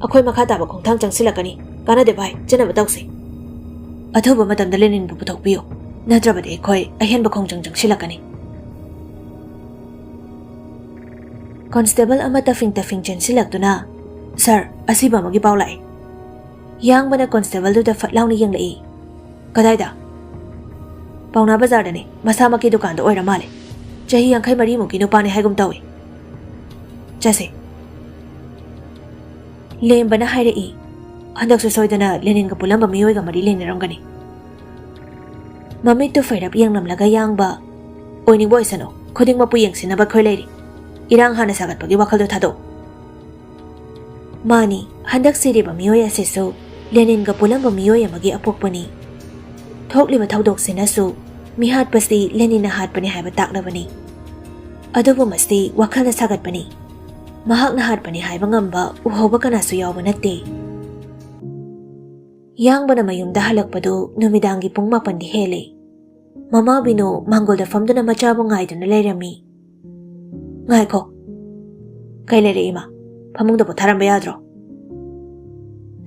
ꯑꯩꯈꯣꯏ ꯃꯈꯥ ꯇꯥꯕ ꯈꯣꯡꯊꯥꯡ ꯆꯪꯁꯤꯜꯂꯛꯀꯅꯤ꯫ ꯀꯥꯟꯅꯗꯦ ꯚꯥꯏ, ꯆꯠꯅꯕ ꯇꯧꯁꯤ꯫ ꯑꯊꯨꯕ ꯃꯇꯝꯗ ꯂꯦꯅꯤꯟꯕꯨ ꯄꯨꯊꯣꯛꯄꯤꯌꯨ, ꯅꯠꯇ꯭ꯔꯕꯗꯤ ꯑꯩꯈꯣꯏ ꯑꯍꯦꯟꯕ ꯈꯣꯡꯖꯪ ꯆꯪꯁꯤꯜꯂꯛꯀꯅꯤ꯫" ꯀꯣꯟꯁꯇꯦꯕꯜ ꯑꯃ ꯇꯐꯤꯡ ꯇꯐꯤꯡ ꯆꯦꯟꯁꯤꯜꯂꯛꯇꯨꯅ, "ꯁꯥꯔ, ꯑꯁꯤꯕ ꯑꯃꯒꯤ ꯄꯥꯎ ꯂꯥꯛꯏ꯫" ꯌꯥꯡꯕꯅ ꯀꯣꯟꯁꯇꯦꯕꯜꯗꯨꯗ ꯐꯠ ꯂꯥꯎꯅ ꯌꯦꯡꯂꯛꯏ꯫ "ꯀꯗꯥꯏꯗ?" "ꯄꯥꯎꯅꯥ ꯕꯖꯥꯔꯗꯅꯤ, ꯃꯁꯥꯃꯛꯀꯤ ꯗꯨꯀꯥꯟꯗ ꯑꯣꯏꯔ ꯃꯥꯜꯂꯦ꯫ ꯆꯍꯤ ꯌꯥꯡꯈꯩ ꯃꯔꯤꯃꯨꯛꯀꯤ ꯅꯨꯄꯥꯅꯤ ꯍꯥꯏꯒꯨꯝ ꯇꯧꯏ꯫ ꯆꯠꯁꯦ꯫" ꯂꯦꯝꯕꯅ ꯍꯥꯏꯔꯛꯏ, "ꯍꯟꯗꯛꯁꯨ ꯁꯣꯏꯗꯅ ꯂꯦꯅꯤꯟꯒ ꯄꯨꯜꯂꯝꯕ ꯃꯤꯑꯣꯏꯒ ꯃꯔꯤ ꯂꯩꯅꯔꯝꯒꯅꯤ꯫" ꯃꯃꯤꯠꯇꯨ ꯐꯩꯔꯞ ꯌꯦꯡꯂꯝꯂꯒ ꯌꯥꯡꯕ, "ꯑꯣꯏꯅꯤꯡꯕ ꯑꯣꯏꯁꯅꯨ, ꯈꯨꯗꯤꯡꯃꯛꯄꯨ ꯌꯦꯡꯁꯤꯟꯅꯕ ꯑꯩꯈꯣꯏ ꯂꯩꯔꯤ꯫ ꯏꯔꯥꯡ ꯍꯥꯟꯅ ꯁꯥꯒꯠꯄꯒꯤ ꯋꯥꯈꯜꯗꯨ ꯊꯥꯗꯣꯛꯎ꯫" ꯃꯥꯅꯤ, ꯍꯟꯗꯛ ꯁꯤꯔꯤꯕ ꯃꯤꯑꯣꯏ ꯑꯁꯤꯁꯨ ꯂꯦꯅꯤꯟꯒ ꯄꯨꯜꯂꯝꯕ ꯃꯤꯑꯣꯏ ꯑꯃꯒꯤ ꯑꯄꯣꯛꯄꯅꯤ꯫ ꯊꯣꯛꯂꯤꯕ ꯊꯧꯗꯣꯛꯁꯤꯅꯁꯨ ꯃꯤꯍꯥꯠꯄꯁꯤ ꯂꯦꯅꯤꯟꯅ ꯍꯥꯠꯄꯅꯤ ꯍꯥꯏꯕ ꯇꯥꯛꯂꯕꯅꯤ꯫ ꯑꯗꯨꯕꯨ ꯃꯁꯤ ꯋꯥꯈꯜꯅ ꯁꯥꯒꯠꯄꯅꯤ꯫ ꯃꯍꯥꯛꯅ ꯍꯥꯠꯄꯅꯤ ꯍꯥꯏꯕ ꯉꯝꯕ ꯎꯍꯧꯕ ꯀꯅꯥꯁꯨ ꯌꯥꯎꯕ ꯅꯠꯇꯦ꯫ ꯌꯥꯡꯕꯅ ꯃꯌꯨꯝꯗ ꯍꯜꯂꯛꯄꯗꯨ ꯅꯨꯃꯤꯗꯥꯡꯒꯤ ꯄꯨꯡ ꯃꯥꯄꯟꯗꯤ ꯍꯦꯜꯂꯦ꯫ ꯃꯃꯥ ꯕꯤꯅꯣ ꯃꯥꯡꯒꯣꯜꯗ ꯐꯝꯗꯨꯅ ꯃꯆꯥꯕꯨ ꯉꯥꯏꯗꯨꯅ ꯂꯩꯔꯝꯃꯤ꯫ "ꯉꯥꯏꯈꯣ꯫" "ꯀꯩ ꯂꯩꯔꯦ ꯏꯃꯥ? ꯐꯃꯨꯡꯗ ꯄꯣꯊꯥꯔꯝꯕ ꯌꯥꯗ꯭ꯔꯣ?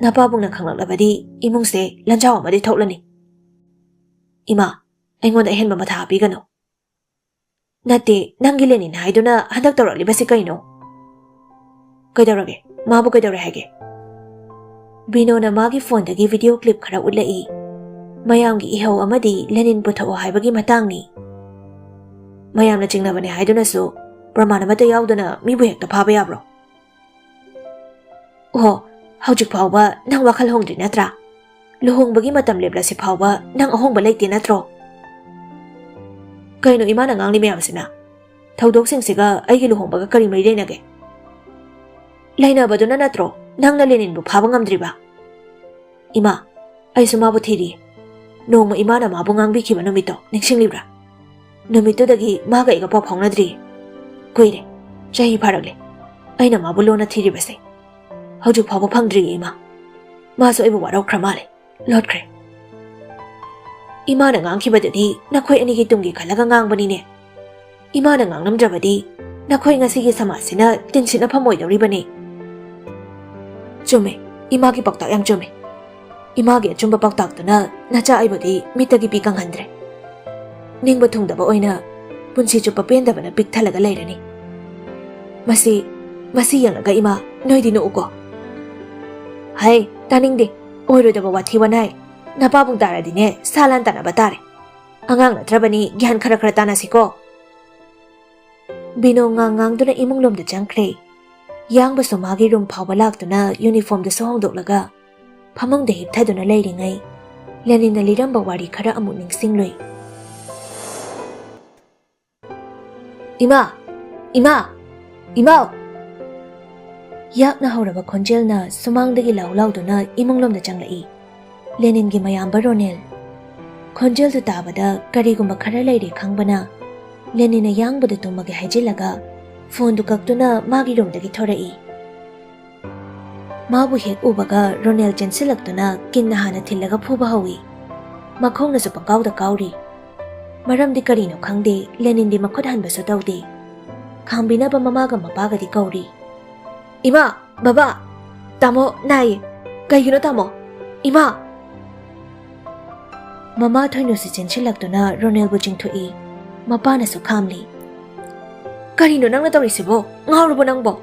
ꯅꯄꯥꯕꯨꯡꯅ ꯈꯪꯂꯛꯂꯕꯗꯤ ꯏꯃꯨꯡꯁꯦ ꯂꯟꯖꯥꯎ ꯑꯃꯗꯤ ꯊꯣꯛꯂꯅꯤ꯫" "ꯏꯃꯥ, ꯑꯩꯉꯣꯟꯗ ꯑꯍꯦꯟꯕ ꯃꯊꯥ ꯍꯥꯞꯄꯤꯒꯅꯨ꯫" "ꯅꯠꯇꯦ, ꯅꯪꯒꯤ ꯂꯦꯅꯤꯟ ꯍꯥꯏꯗꯨꯅ ꯍꯟꯗꯛ ꯇꯧꯔꯛꯂꯤꯕꯁꯤ ꯀꯩꯅꯣ? ꯀꯩꯗꯧꯔꯒꯦ? ꯃꯥꯕꯨ ꯀꯩꯗꯧꯔꯦ ꯍꯥꯏꯒꯦ?" ꯕꯤꯅꯣꯅ ꯃꯥꯒꯤ ꯐꯣꯟꯗꯒꯤ ꯚꯤꯗꯤꯑꯣ ꯀ꯭ꯂꯤꯞ ꯈꯔ ꯎꯠꯂꯛꯏ꯫ ꯃꯌꯥꯝꯒꯤ ꯏꯍꯧ ꯑꯃꯗꯤ ꯂꯦꯅꯤꯟ ꯄꯨꯊꯣꯛꯑꯣ ꯍꯥꯏꯕꯒꯤ ꯃꯇꯥꯡꯅꯤ꯫ "ꯃꯌꯥꯝꯅ ꯆꯤꯡꯅꯕꯅꯤ ꯍꯥꯏꯗꯨꯅꯁꯨ ꯄ꯭ꯔꯃꯥꯟ ꯑꯃꯠꯇ ꯌꯥꯎꯗꯅ ꯃꯤꯕꯨ ꯍꯦꯛꯇ ꯐꯥꯕ ꯌꯥꯕ꯭ꯔꯣ? ꯑꯣ, ꯍꯧꯖꯤꯛ ꯐꯥꯎꯕ ꯅꯪ ꯋꯥꯈꯜ ꯍꯣꯡꯗ꯭ꯔꯤ ꯅꯠꯇ꯭ꯔꯥ? ꯂꯨꯍꯣꯡꯕꯒꯤ ꯃꯇꯝ ꯂꯦꯞꯂꯁꯤ ꯐꯥꯎꯕ ꯅꯪ ꯑꯍꯣꯡꯕ ꯂꯩꯇꯦ ꯅꯠꯇ꯭ꯔꯣ? ꯀꯩꯅꯣ ꯏꯃꯥꯅ ꯉꯥꯡꯂꯤ ꯃꯌꯥꯝꯁꯤꯅ? ꯊꯧꯗꯣꯛꯁꯤꯡꯁꯤꯒ ꯑꯩꯒꯤ ꯂꯨꯍꯣꯡꯕꯒ ꯀꯔꯤ ꯃꯔꯤ ꯂꯩꯅꯒꯦ? ꯂꯩꯅꯕꯗꯨꯅ ꯅꯠꯇ꯭ꯔꯣ ꯅꯪꯅ ꯂꯦꯅꯤꯟꯕꯨ ꯐꯥꯕ ꯉꯝꯗ꯭ꯔꯤꯕ? ꯏꯃꯥ, ꯑꯩꯁꯨ ꯃꯥꯕꯨ ꯊꯤꯔꯤ꯫ ꯅꯣꯡꯃ ꯏꯃꯥꯅ ꯃꯥꯕꯨ ꯉꯥꯡꯕꯤꯈꯤꯕ ꯅꯨꯃꯤꯠꯇꯣ ꯅꯤꯡꯁꯤꯡꯂꯤꯕ꯭ꯔꯥ? ꯅꯨꯃꯤꯠꯇꯨꯗꯒꯤ ꯃꯥꯒ ꯑꯩꯒ ꯄꯥꯎ ꯐꯥꯎꯅꯗ꯭ꯔꯤ꯫ ꯀꯨꯏꯔꯦ, ꯆꯍꯤ ꯐꯥꯔꯛꯂꯦ ꯑꯩꯅ ꯃꯥꯕꯨ ꯂꯣꯟꯅ ꯊꯤꯔꯤꯕꯁꯦ꯫ ꯍꯧꯖꯤꯛ ꯐꯥꯎꯕ ꯐꯪꯗ꯭ꯔꯤꯌꯦ ꯏꯃꯥ꯫ ꯃꯥꯁꯨ ꯑꯩꯕꯨ ꯋꯥꯔꯧꯈ꯭ꯔ ꯃꯥꯜꯂꯦ꯫ ꯂꯣꯠꯈ꯭ꯔꯦ꯫ ꯏꯃꯥꯅ ꯉꯥꯡꯈꯤꯕꯗꯨꯗꯤ ꯅꯈꯣꯏ ꯑꯅꯤꯒꯤ ꯇꯨꯡꯒꯤ ꯈꯜꯂꯒ ꯉꯥꯡꯕꯅꯤꯅꯦ꯫ ꯏꯃꯥꯅ ꯉꯥꯡꯂꯝꯗ꯭ꯔꯕꯗꯤ ꯅꯈꯣꯏ ꯉꯁꯤꯒꯤ ꯁꯃꯥꯖꯁꯤꯅ ꯇꯤꯟꯁꯤꯠꯅ ꯐꯝꯃꯣꯏꯗꯧꯔꯤꯕꯅꯤ꯫ ꯆꯨꯝꯃꯦ, ꯏꯃꯥꯒꯤ ꯄꯥꯎꯇꯥꯛ ꯌꯥꯝ ꯆꯨꯝꯃꯦ꯫ ꯏꯃꯥꯒꯤ ꯑꯆꯨꯝꯕ ꯄꯥꯎꯇꯥꯛꯇꯨꯅ ꯅꯆꯥ ꯑꯩꯕꯨꯗꯤ ꯃꯤꯠꯇꯒꯤ ꯄꯤ ꯀꯪꯍꯟꯗ꯭ꯔꯦ꯫ ꯅꯤꯡꯕ ꯊꯨꯡꯗꯕ ꯑꯣꯏꯅ ꯄꯨꯟꯁꯤ ꯆꯨꯞꯄ ꯄꯦꯟꯗꯕꯅ ꯄꯤꯛ ꯊꯜꯂꯒ ꯂꯩꯔꯅꯤ꯫ ꯃꯁꯤ, ꯃꯁꯤ ꯌꯦꯡꯂꯒ ꯏꯃꯥ, ꯅꯣꯏꯗꯤ ꯅꯣꯛꯎꯀꯣ꯫ ꯍꯩ, ꯇꯥꯅꯤꯡꯗꯦ꯫ ꯑꯣꯏꯔꯣꯏꯗꯕ ꯋꯥꯊꯤ ꯋꯥꯅꯥꯏ꯫ ꯅꯄꯥꯕꯨꯡ ꯇꯥꯔꯗꯤꯅꯦ, ꯁꯥ ꯂꯥꯟ ꯇꯥꯟꯅꯕ ꯇꯥꯔꯦ꯫ ꯑꯉꯥꯡ ꯅꯠꯇ꯭ꯔꯕꯅꯤ, ꯒ꯭ꯌꯥꯟ ꯈꯔ ꯈꯔ ꯇꯥꯅꯁꯤꯀꯣ꯫ ꯕꯤꯅꯣ ꯉꯥꯡ ꯉꯥꯡꯗꯨꯅ ꯏꯃꯨꯡ ꯂꯣꯝꯗ ꯆꯪꯈ꯭ꯔꯦ꯫ ꯌꯥꯡꯕꯁꯨ ꯃꯥꯒꯤ ꯔꯨꯝ ꯐꯥꯎꯕ ꯂꯥꯛꯇꯨꯅ ꯌꯨꯅꯤꯐꯣꯔꯝꯗꯨꯁꯨ ꯍꯣꯡꯗꯣꯛꯂꯒ ꯐꯃꯨꯡꯗ ꯍꯤꯞꯊꯗꯨꯅ ꯂꯩꯔꯤꯉꯩ, ꯂꯦꯅꯤꯟꯅ ꯂꯤꯔꯝꯕ ꯋꯥꯔꯤ ꯈꯔ ꯑꯃꯨꯛ ꯅꯤꯡꯁꯤꯡꯂꯨꯏ꯫ "ꯏꯃꯥ! ꯏꯃꯥ! ꯏꯃꯥ!" ꯌꯥꯛꯅ ꯍꯧꯔꯕ ꯈꯣꯟꯖꯦꯜꯅ ꯁꯨꯃꯥꯡꯗꯒꯤ ꯂꯥꯎ ꯂꯥꯎꯗꯨꯅ ꯏꯃꯨꯡꯂꯣꯝꯗ ꯆꯪꯂꯛꯏ꯫ ꯂꯦꯅꯤꯟꯒꯤ ꯃꯌꯥꯝꯕ ꯔꯣꯅꯦꯜ꯫ ꯈꯣꯟꯖꯦꯜꯗꯨ ꯇꯥꯕꯗ ꯀꯔꯤꯒꯨꯝꯕ ꯈꯔ ꯂꯩꯔꯦ ꯈꯪꯕꯅ, ꯂꯦꯅꯤꯟꯅ ꯌꯥꯡꯕꯗꯨ ꯇꯨꯝꯃꯒꯦ ꯍꯥꯏꯖꯤꯜꯂꯒ ꯐꯣꯟꯗꯨ ꯀꯛꯇꯨꯅ ꯃꯥꯒꯤ ꯔꯨꯝꯗꯒꯤ ꯊꯣꯔꯛꯏ꯫ ꯃꯥꯕꯨ ꯍꯦꯛ ꯎꯕꯒ ꯔꯣꯅꯦꯜ ꯆꯦꯟꯁꯤꯜꯂꯛꯇꯨꯅ ꯀꯤꯟꯅ ꯍꯥꯟꯅ ꯊꯤꯜꯂꯒ ꯐꯨꯕ ꯍꯧꯏ꯫ ꯃꯈꯣꯡꯅꯁꯨ ꯄꯪꯀꯥꯎꯗ ꯀꯥꯎꯔꯤ꯫ ꯃꯔꯝꯗꯤ ꯀꯔꯤꯅꯣ ꯈꯪꯗꯦ, ꯂꯦꯅꯤꯟꯗꯤ ꯃꯈꯨꯠ ꯍꯟꯕꯁꯨ ꯇꯧꯗꯦ꯫ ꯈꯥꯝꯕꯤꯅꯕ ꯃꯃꯥꯒ ꯃꯄꯥꯒꯗꯤ ꯀꯧꯔꯤ꯫ "ꯏꯃꯥ! ꯕꯕꯥ! ꯇꯥꯃꯣ ꯅꯥꯏꯌꯦ꯫ ꯀꯩꯒꯤꯅꯣ ꯇꯥꯃꯣ? ꯏꯃꯥ!" ꯃꯃꯥ ꯊꯣꯏꯅꯨꯁꯤ ꯆꯦꯟꯁꯤꯜꯂꯛꯇꯨꯅ ꯔꯣꯅꯦꯜꯕꯨ ꯆꯤꯡꯊꯣꯛꯏ꯫ ꯃꯄꯥꯅꯁꯨ ꯈꯥꯝꯂꯤ꯫ "ꯀꯔꯤꯅꯣ ꯅꯪꯅ ꯇꯧꯔꯤꯁꯤꯕꯣ? ꯉꯥꯎꯔꯕꯣ ꯅꯪꯕꯣ?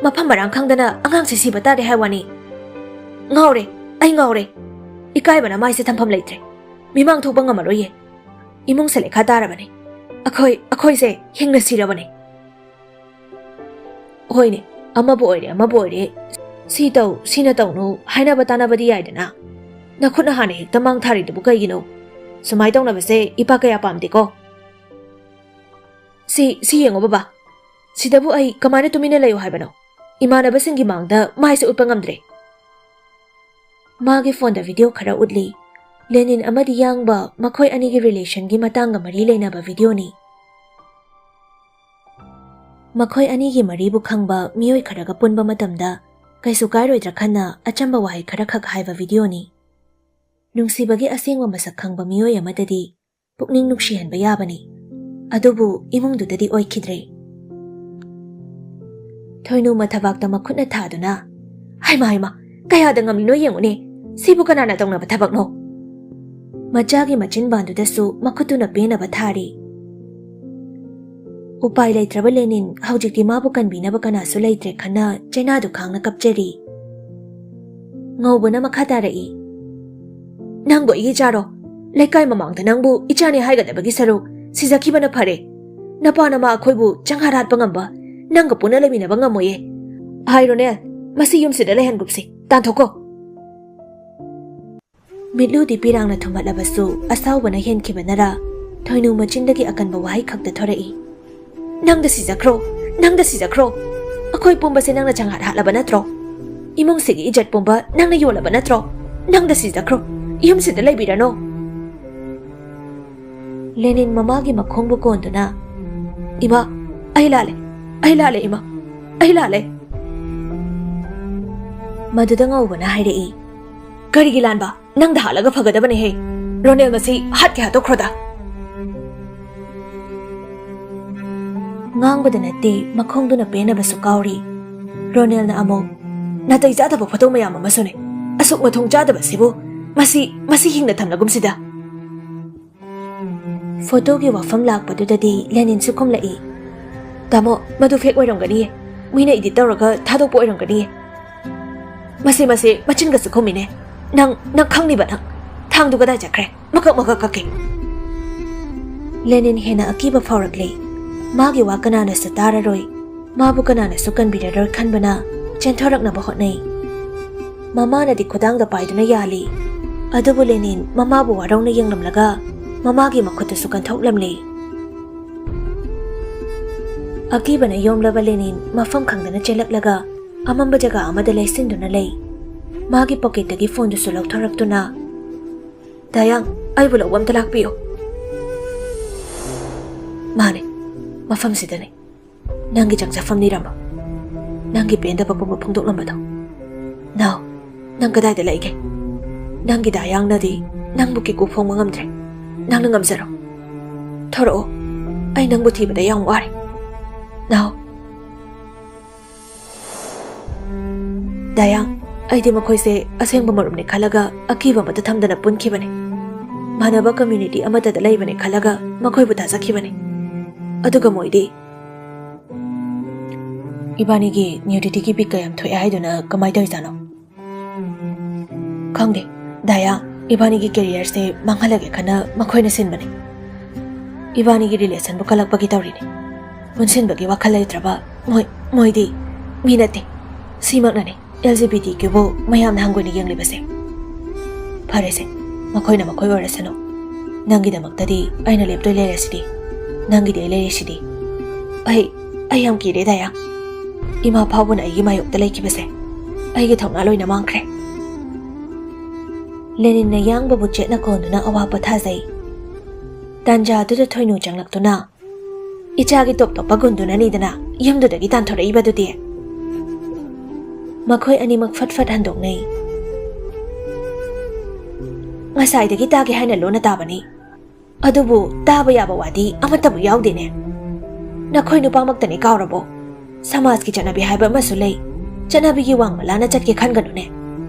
ꯃꯐꯝ ꯃꯔꯥꯡ ꯈꯪꯗꯅ ꯑꯉꯥꯡꯁꯦ ꯁꯤꯕ ꯇꯥꯔꯦ ꯍꯥꯏ ꯋꯥꯅꯤ꯫ ꯉꯥꯎꯔꯦ, ꯑꯩ ꯉꯥꯎꯔꯦ꯫ ꯏꯀꯥꯏꯕꯅ ꯃꯥꯏꯁꯦ ꯊꯝꯐꯝ ꯂꯩꯇ꯭ꯔꯦ꯫ ꯃꯤꯃꯥꯡ ꯊꯣꯛꯄ ꯉꯝꯃꯔꯣꯏꯌꯦ꯫ ꯏꯃꯨꯡꯁꯦ ꯂꯩꯈꯥ ꯇꯥꯔꯕꯅꯦ꯫ ꯑꯩꯈꯣꯏ, ꯑꯩꯈꯣꯏꯁꯦ ꯍꯤꯡꯅ ꯁꯤꯔꯕꯅꯦ꯫" ꯍꯣꯏꯅꯦ, ꯑꯃꯕꯨ ꯑꯣꯏꯔꯦ ꯑꯃꯕꯨ ꯑꯣꯏꯔꯦ, ꯁꯤ ꯇꯧ ꯁꯤꯅ ꯇꯧꯅꯨ ꯍꯥꯏꯅꯕ ꯇꯥꯅꯕꯗꯤ ꯌꯥꯏꯗꯅ꯫ ꯅꯈꯨꯠꯅ ꯍꯥꯟꯅ ꯍꯦꯛꯇ ꯃꯥꯡ ꯊꯥꯔꯤꯗꯨꯕꯨ ꯀꯩꯒꯤꯅꯣ? ꯁꯨꯃꯥꯏ ꯇꯧꯅꯕꯁꯦ ꯏꯄꯥ ꯀꯌꯥ ꯄꯥꯝꯗꯦꯀꯣ꯫ ꯁꯤ ꯁꯤ ꯌꯦꯡꯉꯣ ꯕꯕꯥ, ꯁꯤꯗꯕꯨ ꯑꯩ ꯀꯃꯥꯏꯅ ꯇꯨꯃꯤꯟꯅ ꯂꯩꯌꯨ ꯍꯥꯏꯕꯅꯣ? ꯏꯃꯥꯟꯅꯕꯁꯤꯡꯒꯤ ꯃꯥꯡꯗ ꯃꯥꯏꯁꯨ ꯎꯠꯄ ꯉꯝꯗ꯭ꯔꯦ꯫ ꯃꯥꯒꯤ ꯐꯣꯟꯗ ꯚꯤꯗꯤꯑꯣ ꯈꯔ ꯎꯠꯂꯤ꯫ ꯂꯦꯅꯤꯟ ꯑꯃꯗꯤ ꯌꯥꯡꯕ ꯃꯈꯣꯏ ꯑꯅꯤꯒꯤ ꯔꯤꯂꯦꯁꯟꯒꯤ ꯃꯇꯥꯡꯒ ꯃꯔꯤ ꯂꯩꯅꯕ ꯚꯤꯗꯤꯑꯣꯅꯤ꯫ ꯃꯈꯣꯏ ꯑꯅꯤꯒꯤ ꯃꯔꯤꯕꯨ ꯈꯪꯕ ꯃꯤꯑꯣꯏ ꯈꯔꯒ ꯄꯨꯟꯕ ꯃꯇꯝꯗ ꯀꯩꯁꯨ ꯀꯥꯏꯔꯣꯏꯗ꯭ꯔꯥ ꯈꯟꯅ ꯑꯆꯝꯕ ꯋꯥꯍꯩ ꯈꯔꯈꯛ ꯍꯥꯏꯕ ꯚꯤꯗꯤꯑꯣꯅꯤ꯫ ꯅꯨꯡꯁꯤꯕꯒꯤ ꯑꯁꯦꯡꯕ ꯃꯁꯛ ꯈꯪꯕ ꯃꯤꯑꯣꯏ ꯑꯃꯗꯗꯤ ꯄꯨꯛꯅꯤꯡ ꯅꯨꯡꯁꯤꯍꯟꯕ ꯌꯥꯕꯅꯤ꯫ ꯑꯗꯨꯕꯨ ꯏꯃꯨꯡꯗꯨꯗꯗꯤ ꯑꯣꯏꯈꯤꯗ꯭ꯔꯦ꯫ ꯊꯣꯏꯅꯨ ꯃꯊꯕꯥꯛꯇ ꯃꯈꯨꯠꯅ ꯊꯥꯗꯨꯅ, "ꯍꯩꯃꯥ, ꯍꯩꯃꯥ, ꯀꯌꯥꯗ ꯉꯝꯂꯤꯅꯣ ꯌꯦꯡꯉꯨꯅꯦ, ꯁꯤꯕꯨ ꯀꯅꯥꯅ ꯇꯧꯅꯕ ꯊꯕꯛꯅꯣ?" ꯃꯆꯥꯒꯤ ꯃꯆꯤꯟꯕꯥꯟꯗꯨꯗꯁꯨ ꯃꯈꯨꯠꯇꯨꯅ ꯄꯦꯟꯅꯕ ꯊꯥꯔꯤ꯫ ꯎꯄꯥꯏ ꯂꯩꯇ꯭ꯔꯕ ꯂꯦꯅꯤꯟ ꯍꯧꯖꯤꯛꯇꯤ ꯃꯥꯕꯨ ꯀꯟꯕꯤꯅꯕ ꯀꯅꯥꯁꯨ ꯂꯩꯇ꯭ꯔꯦ ꯈꯟꯅ ꯆꯩꯅꯥꯗꯨ ꯈꯥꯡꯅ ꯀꯞꯆꯔꯤ꯫ ꯉꯧꯕꯅ ꯃꯈꯥ ꯇꯥꯔꯛꯏ, "ꯅꯪꯕꯨ ꯑꯩꯒꯤ ꯏꯆꯥꯔꯣ? ꯂꯩꯀꯥꯏ ꯃꯃꯥꯡꯗ ꯅꯪꯕꯨ ꯏꯆꯥꯅꯤ ꯍꯥꯏꯒꯗꯕꯒꯤ ꯁꯔꯨꯛ ꯁꯤꯖꯈꯤꯕꯅ ꯐꯔꯦ꯫ ꯅꯄꯥ ꯅꯃꯥ ꯑꯩꯈꯣꯏꯕꯨ ꯆꯪꯍꯥꯠ ꯍꯥꯠꯄ ꯉꯝꯕ ꯅꯪꯒ ꯄꯨꯟꯅ ꯂꯩꯃꯤꯟꯅꯕ ꯉꯝꯃꯣꯏꯌꯦ꯫ ꯍꯥꯏ ꯔꯣꯅꯦꯜ, ꯃꯁꯤ ꯌꯨꯝꯁꯤꯗ ꯂꯩꯍꯟꯒꯨꯝꯁꯤ꯫ ꯇꯥꯟꯊꯣꯛꯈꯣ꯫" ꯃꯤꯠꯂꯨꯗꯤ ꯄꯤꯔꯥꯡꯅ ꯊꯨꯝꯍꯠꯂꯕꯁꯨ ꯑꯁꯥꯎꯕꯅ ꯍꯦꯟꯈꯤꯕꯅꯔꯥ ꯊꯣꯏꯅꯨ ꯃꯆꯤꯟꯗꯒꯤ ꯑꯀꯟꯕ ꯋꯥꯍꯩ ꯈꯛꯇ ꯊꯣꯔꯛꯏ, "ꯅꯪꯗ ꯁꯤꯖꯈ꯭ꯔꯣ, ꯅꯪꯗ ꯁꯤꯖꯈ꯭ꯔꯣ꯫ ꯑꯩꯈꯣꯏ ꯄꯨꯝꯕꯁꯦ ꯅꯪꯅ ꯆꯪꯍꯥꯠ ꯍꯥꯠꯂꯕ ꯅꯠꯇ꯭ꯔꯣ? ꯏꯃꯨꯡꯁꯤꯒꯤ ꯏꯖꯠ ꯄꯨꯝꯕ ꯅꯪꯅ ꯌꯣꯜꯂꯕ ꯅꯠꯇ꯭ꯔꯣ? ꯅꯪꯗ ꯁꯤꯖꯈ꯭ꯔꯣ, ꯌꯨꯝꯁꯤꯗ ꯂꯩꯕꯤꯔꯅꯣ꯫" ꯂꯦꯅꯤꯟ ꯃꯃꯥꯒꯤ ꯃꯈꯣꯡꯕꯨ ꯀꯣꯟꯗꯨꯅ, "ꯏꯃꯥ, ꯑꯩ ꯂꯥꯜꯂꯦ, ꯑꯩ ꯂꯥꯜꯂꯦ ꯏꯃꯥ, ꯑꯩ ꯂꯥꯜꯂꯦ꯫" ꯃꯗꯨꯗ ꯉꯧꯕꯅ ꯍꯥꯏꯔꯛꯏ, "ꯀꯔꯤꯒꯤ ꯂꯥꯟꯕ? ꯅꯪꯗ ꯍꯥꯠꯂꯒ ꯐꯒꯗꯕꯅꯦꯍꯦ꯫ ꯔꯣꯅꯦꯜ ꯃꯁꯤ ꯍꯥꯠꯀꯦ ꯍꯥꯠꯇꯣꯛꯈ꯭ꯔꯣꯗ꯫" ꯉꯥꯡꯕꯗ ꯅꯠꯇꯦ, ꯃꯈꯣꯡꯗꯨꯅ ꯄꯦꯟꯅꯕꯁꯨ ꯀꯥꯎꯔꯤ꯫ ꯔꯣꯅꯦꯜꯅ ꯑꯃꯨꯛ, "ꯅꯥꯇꯩ ꯆꯥꯗꯕ ꯐꯣꯇꯣ ꯃꯌꯥꯝ ꯑꯃꯁꯨꯅꯦ꯫ ꯑꯁꯨꯛ ꯃꯊꯣꯡ ꯆꯥꯗꯕꯁꯤꯕꯨ, ꯃꯁꯤ, ꯃꯁꯤ ꯍꯤꯡꯅ ꯊꯝꯂꯒꯨꯝꯁꯤꯗ꯫" ꯐꯣꯇꯣꯒꯤ ꯋꯥꯐꯝ ꯂꯥꯛꯄꯗꯨꯗꯗꯤ ꯂꯦꯅꯤꯟꯁꯨ ꯈꯨꯝꯂꯛꯏ, "ꯇꯥꯃꯣ, ꯃꯗꯨ ꯐꯦꯛ ꯑꯣꯏꯔꯝꯒꯅꯤꯌꯦ꯫ ꯃꯤꯅ ꯏꯗꯤꯠ ꯇꯧꯔꯒ ꯊꯥꯗꯣꯛꯄ ꯑꯣꯏꯔꯝꯒꯅꯤꯌꯦ꯫ ꯃꯁꯤ, ꯃꯁꯤ ꯃꯆꯤꯟꯒꯁꯨ ꯈꯨꯝꯃꯤꯅꯦ꯫ ꯅꯪ, ꯅꯪ ꯈꯪꯂꯤꯕ ꯅꯪ꯫ ꯊꯥꯡꯗꯨ ꯀꯗꯥꯏ ꯆꯠꯈ꯭ꯔꯦ? ꯃꯀꯛ ꯃꯀꯛ ꯀꯛꯀꯦ꯫" ꯂꯦꯅꯤꯟ ꯍꯦꯟꯅ ꯑꯀꯤꯕ ꯐꯥꯎꯔꯛꯂꯦ꯫ ꯃꯥꯒꯤ ꯋꯥ ꯀꯅꯥꯅꯁꯨ ꯇꯥꯔꯔꯣꯏ꯫ ꯃꯥꯕꯨ ꯀꯅꯥꯅꯁꯨ ꯀꯟꯕꯤꯔꯔꯣꯏ ꯈꯟꯕꯅ ꯆꯦꯟꯊꯣꯔꯛꯅꯕ ꯍꯣꯠꯅꯩ꯫ ꯃꯃꯥꯅꯗꯤ ꯈꯨꯗꯥꯡꯗ ꯄꯥꯏꯗꯨꯅ ꯌꯥꯜꯂꯤ꯫ ꯑꯗꯨꯕꯨ ꯂꯦꯅꯤꯟ ꯃꯃꯥꯕꯨ ꯋꯥꯔꯧꯅ ꯌꯦꯡꯂꯝꯂꯒ ꯃꯃꯥꯒꯤ ꯃꯈꯨꯠꯇꯨꯁꯨ ꯀꯟꯊꯣꯛꯂꯝꯂꯤ꯫ ꯑꯀꯤꯕꯅ ꯌꯣꯝꯂꯕ ꯂꯦꯅꯤꯟ ꯃꯐꯝ ꯈꯪꯗꯅ ꯆꯦꯜꯂꯛꯂꯒ ꯑꯃꯝꯕ ꯖꯒꯥ ꯑꯃꯗ ꯂꯩꯁꯤꯟꯗꯨꯅ ꯂꯩ꯫ ꯃꯥꯒꯤ ꯄꯣꯀꯦꯠꯇꯒꯤ ꯐꯣꯟꯗꯨꯁꯨ ꯂꯧꯊꯣꯔꯛꯇꯨꯅ, "ꯗꯥꯌꯥꯡ, ꯑꯩꯕꯨ ꯂꯧꯕ ꯑꯝꯇ ꯂꯥꯛꯄꯤꯌꯨ꯫" "ꯃꯥꯅꯦ, ꯃꯐꯝꯁꯤꯗꯅꯦ꯫ ꯅꯪꯒꯤ ꯆꯪꯖꯐꯝ ꯅꯤꯔꯝꯕ, ꯅꯪꯒꯤ ꯄꯦꯟꯗꯕ ꯄꯨꯝꯕ ꯐꯣꯡꯗꯣꯛꯂꯝꯕꯗꯣ꯫ ꯅꯥꯎ, ꯅꯪ ꯀꯗꯥꯏꯗ ꯂꯩꯒꯦ? ꯅꯪꯒꯤ ꯗꯥꯌꯥꯡꯅꯗꯤ ꯅꯪꯕꯨ ꯀꯤꯀꯨ ꯐꯣꯡꯕ ꯉꯝꯗ꯭ꯔꯦ꯫ ꯅꯪꯅ ꯉꯝꯖꯔꯣ꯫ ꯊꯣꯔꯛꯑꯣ꯫ ꯑꯩ ꯅꯪꯕꯨ ꯊꯤꯕꯗ ꯌꯥꯝ ꯋꯥꯔꯦ꯫ ꯅꯥꯎ꯫" "ꯗꯥꯌꯥꯡ, ꯑꯩꯗꯤ ꯃꯈꯣꯏꯁꯦ ꯑꯁꯦꯡꯕ ꯃꯔꯨꯞꯅꯤ ꯈꯜꯂꯒ ꯑꯀꯤꯕ ꯑꯃꯠꯇ ꯊꯝꯗꯅ ꯄꯨꯟꯈꯤꯕꯅꯤ꯫ ꯃꯥꯟꯅꯕ ꯀꯝꯃ꯭ꯌꯨꯅꯤꯇꯤ ꯑꯃꯠꯇꯗ ꯂꯩꯕꯅꯤ ꯈꯜꯂꯒ ꯃꯈꯣꯏꯕꯨ ꯊꯥꯖꯈꯤꯕꯅꯤ꯫ ꯑꯗꯨꯒ ꯃꯣꯏꯗꯤ..." "ꯏꯕꯥꯅꯤꯒꯤ ꯅ꯭ꯌꯨꯗꯤꯇꯤꯒꯤ ꯕꯤꯠꯀ ꯌꯥꯝ ꯊꯣꯛꯑꯦ ꯍꯥꯏꯗꯨꯅ ꯀꯃꯥꯏꯅ ꯇꯧꯔꯤꯖꯥꯠꯅꯣ?" "ꯈꯪꯗꯦ, ꯗꯥꯌꯥ, ꯏꯕꯥꯅꯤꯒꯤ ꯀꯦꯔꯤꯌꯔꯁꯦ ꯃꯥꯡꯍꯜꯂꯒꯦ ꯈꯟꯅ ꯃꯈꯣꯏꯅ ꯁꯤꯟꯕꯅꯤ꯫ ꯏꯕꯥꯅꯤꯒꯤ ꯔꯤꯂꯦꯁꯟꯕꯨ ꯀꯜꯂꯛꯄꯒꯤ ꯇꯧꯔꯤꯅꯤ꯫ ꯄꯨꯟꯁꯤꯟꯕꯒꯤ ꯋꯥꯈꯜ ꯂꯩꯇ꯭ꯔꯕ ꯃꯣꯏ, ꯃꯣꯏꯗꯤ ꯃꯤ ꯅꯠꯇꯦ꯫ ꯁꯤꯃꯛꯅꯅꯤ ꯑꯦꯜ ꯖꯤ ꯕꯤ ꯇꯤ ꯀ꯭ꯌꯨꯕꯨ ꯃꯌꯥꯝꯅ ꯍꯪꯒꯣꯏꯅ ꯌꯦꯡꯂꯤꯕꯁꯦ꯫ ꯐꯔꯦꯁꯦ, ꯃꯈꯣꯏꯅ ꯃꯈꯣꯏ ꯑꯣꯏꯔꯁꯅꯨ꯫ ꯅꯪꯒꯤꯗꯃꯛꯇꯗꯤ ꯑꯩꯅ ꯂꯦꯞꯇꯣꯏ ꯂꯩꯔꯁꯤꯗꯤ꯫ ꯅꯪꯒꯤꯗꯤ ꯑꯩ ꯂꯩꯔꯤꯁꯤꯗꯤ꯫ ꯑꯩ, ꯑꯩ ꯌꯥꯝ ꯀꯤꯔꯦ, ꯗꯥꯌꯥ꯫ ꯏꯃꯥ ꯐꯥꯎꯕꯅ ꯑꯩꯒꯤ ꯃꯥꯌꯣꯛꯇ ꯂꯩꯈꯤꯕꯁꯦ ꯑꯩꯒꯤ ꯊꯧꯅꯥ ꯂꯣꯏꯅ ꯃꯥꯡꯈ꯭ꯔꯦ꯫" ꯂꯦꯅꯤꯟꯅ ꯌꯥꯡꯕꯕꯨ ꯆꯦꯠꯅ ꯀꯣꯟꯗꯨꯅ ꯑꯋꯥ ꯄꯣꯊꯥꯖꯩ꯫ ꯇꯥꯟꯖꯥꯗꯨꯗ ꯊꯣꯏꯅꯨ ꯆꯪꯂꯛꯇꯨꯅ, "ꯏꯆꯥꯒꯤ ꯇꯣꯞ ꯇꯣꯞꯄ ꯒꯨꯟꯗꯨꯅꯅꯤꯗꯅ ꯌꯨꯝꯗꯨꯗꯒꯤ ꯇꯥꯟꯊꯣꯔꯛꯏꯕꯗꯨꯗꯤ꯫" ꯃꯈꯣꯏ ꯑꯅꯤꯃꯛ ꯐꯠ ꯐꯠ ꯍꯟꯗꯣꯛꯅꯩ꯫ "ꯉꯁꯥꯏꯗꯒꯤ ꯇꯥꯒꯦ ꯍꯥꯏꯅ ꯂꯣꯟꯅ ꯇꯥꯕꯅꯤ, ꯑꯗꯨꯕꯨ ꯇꯥꯕ ꯌꯥꯕ ꯋꯥꯗꯤ ꯑꯃꯠꯇꯕꯨ ꯌꯥꯎꯗꯦꯅꯦ꯫ ꯅꯈꯣꯏ ꯅꯨꯄꯥꯃꯛꯇꯅꯤ ꯀꯥꯎꯔꯕꯣ? ꯁꯃꯥꯖꯀꯤ ꯆꯠꯅꯕꯤ ꯍꯥꯏꯕ ꯑꯃꯁꯨ ꯂꯩ꯫ ꯆꯠꯅꯕꯤꯒꯤ ꯋꯥꯡꯃ ꯂꯥꯟꯅ ꯆꯠꯀꯦ ꯈꯟꯒꯅꯨꯅꯦ꯫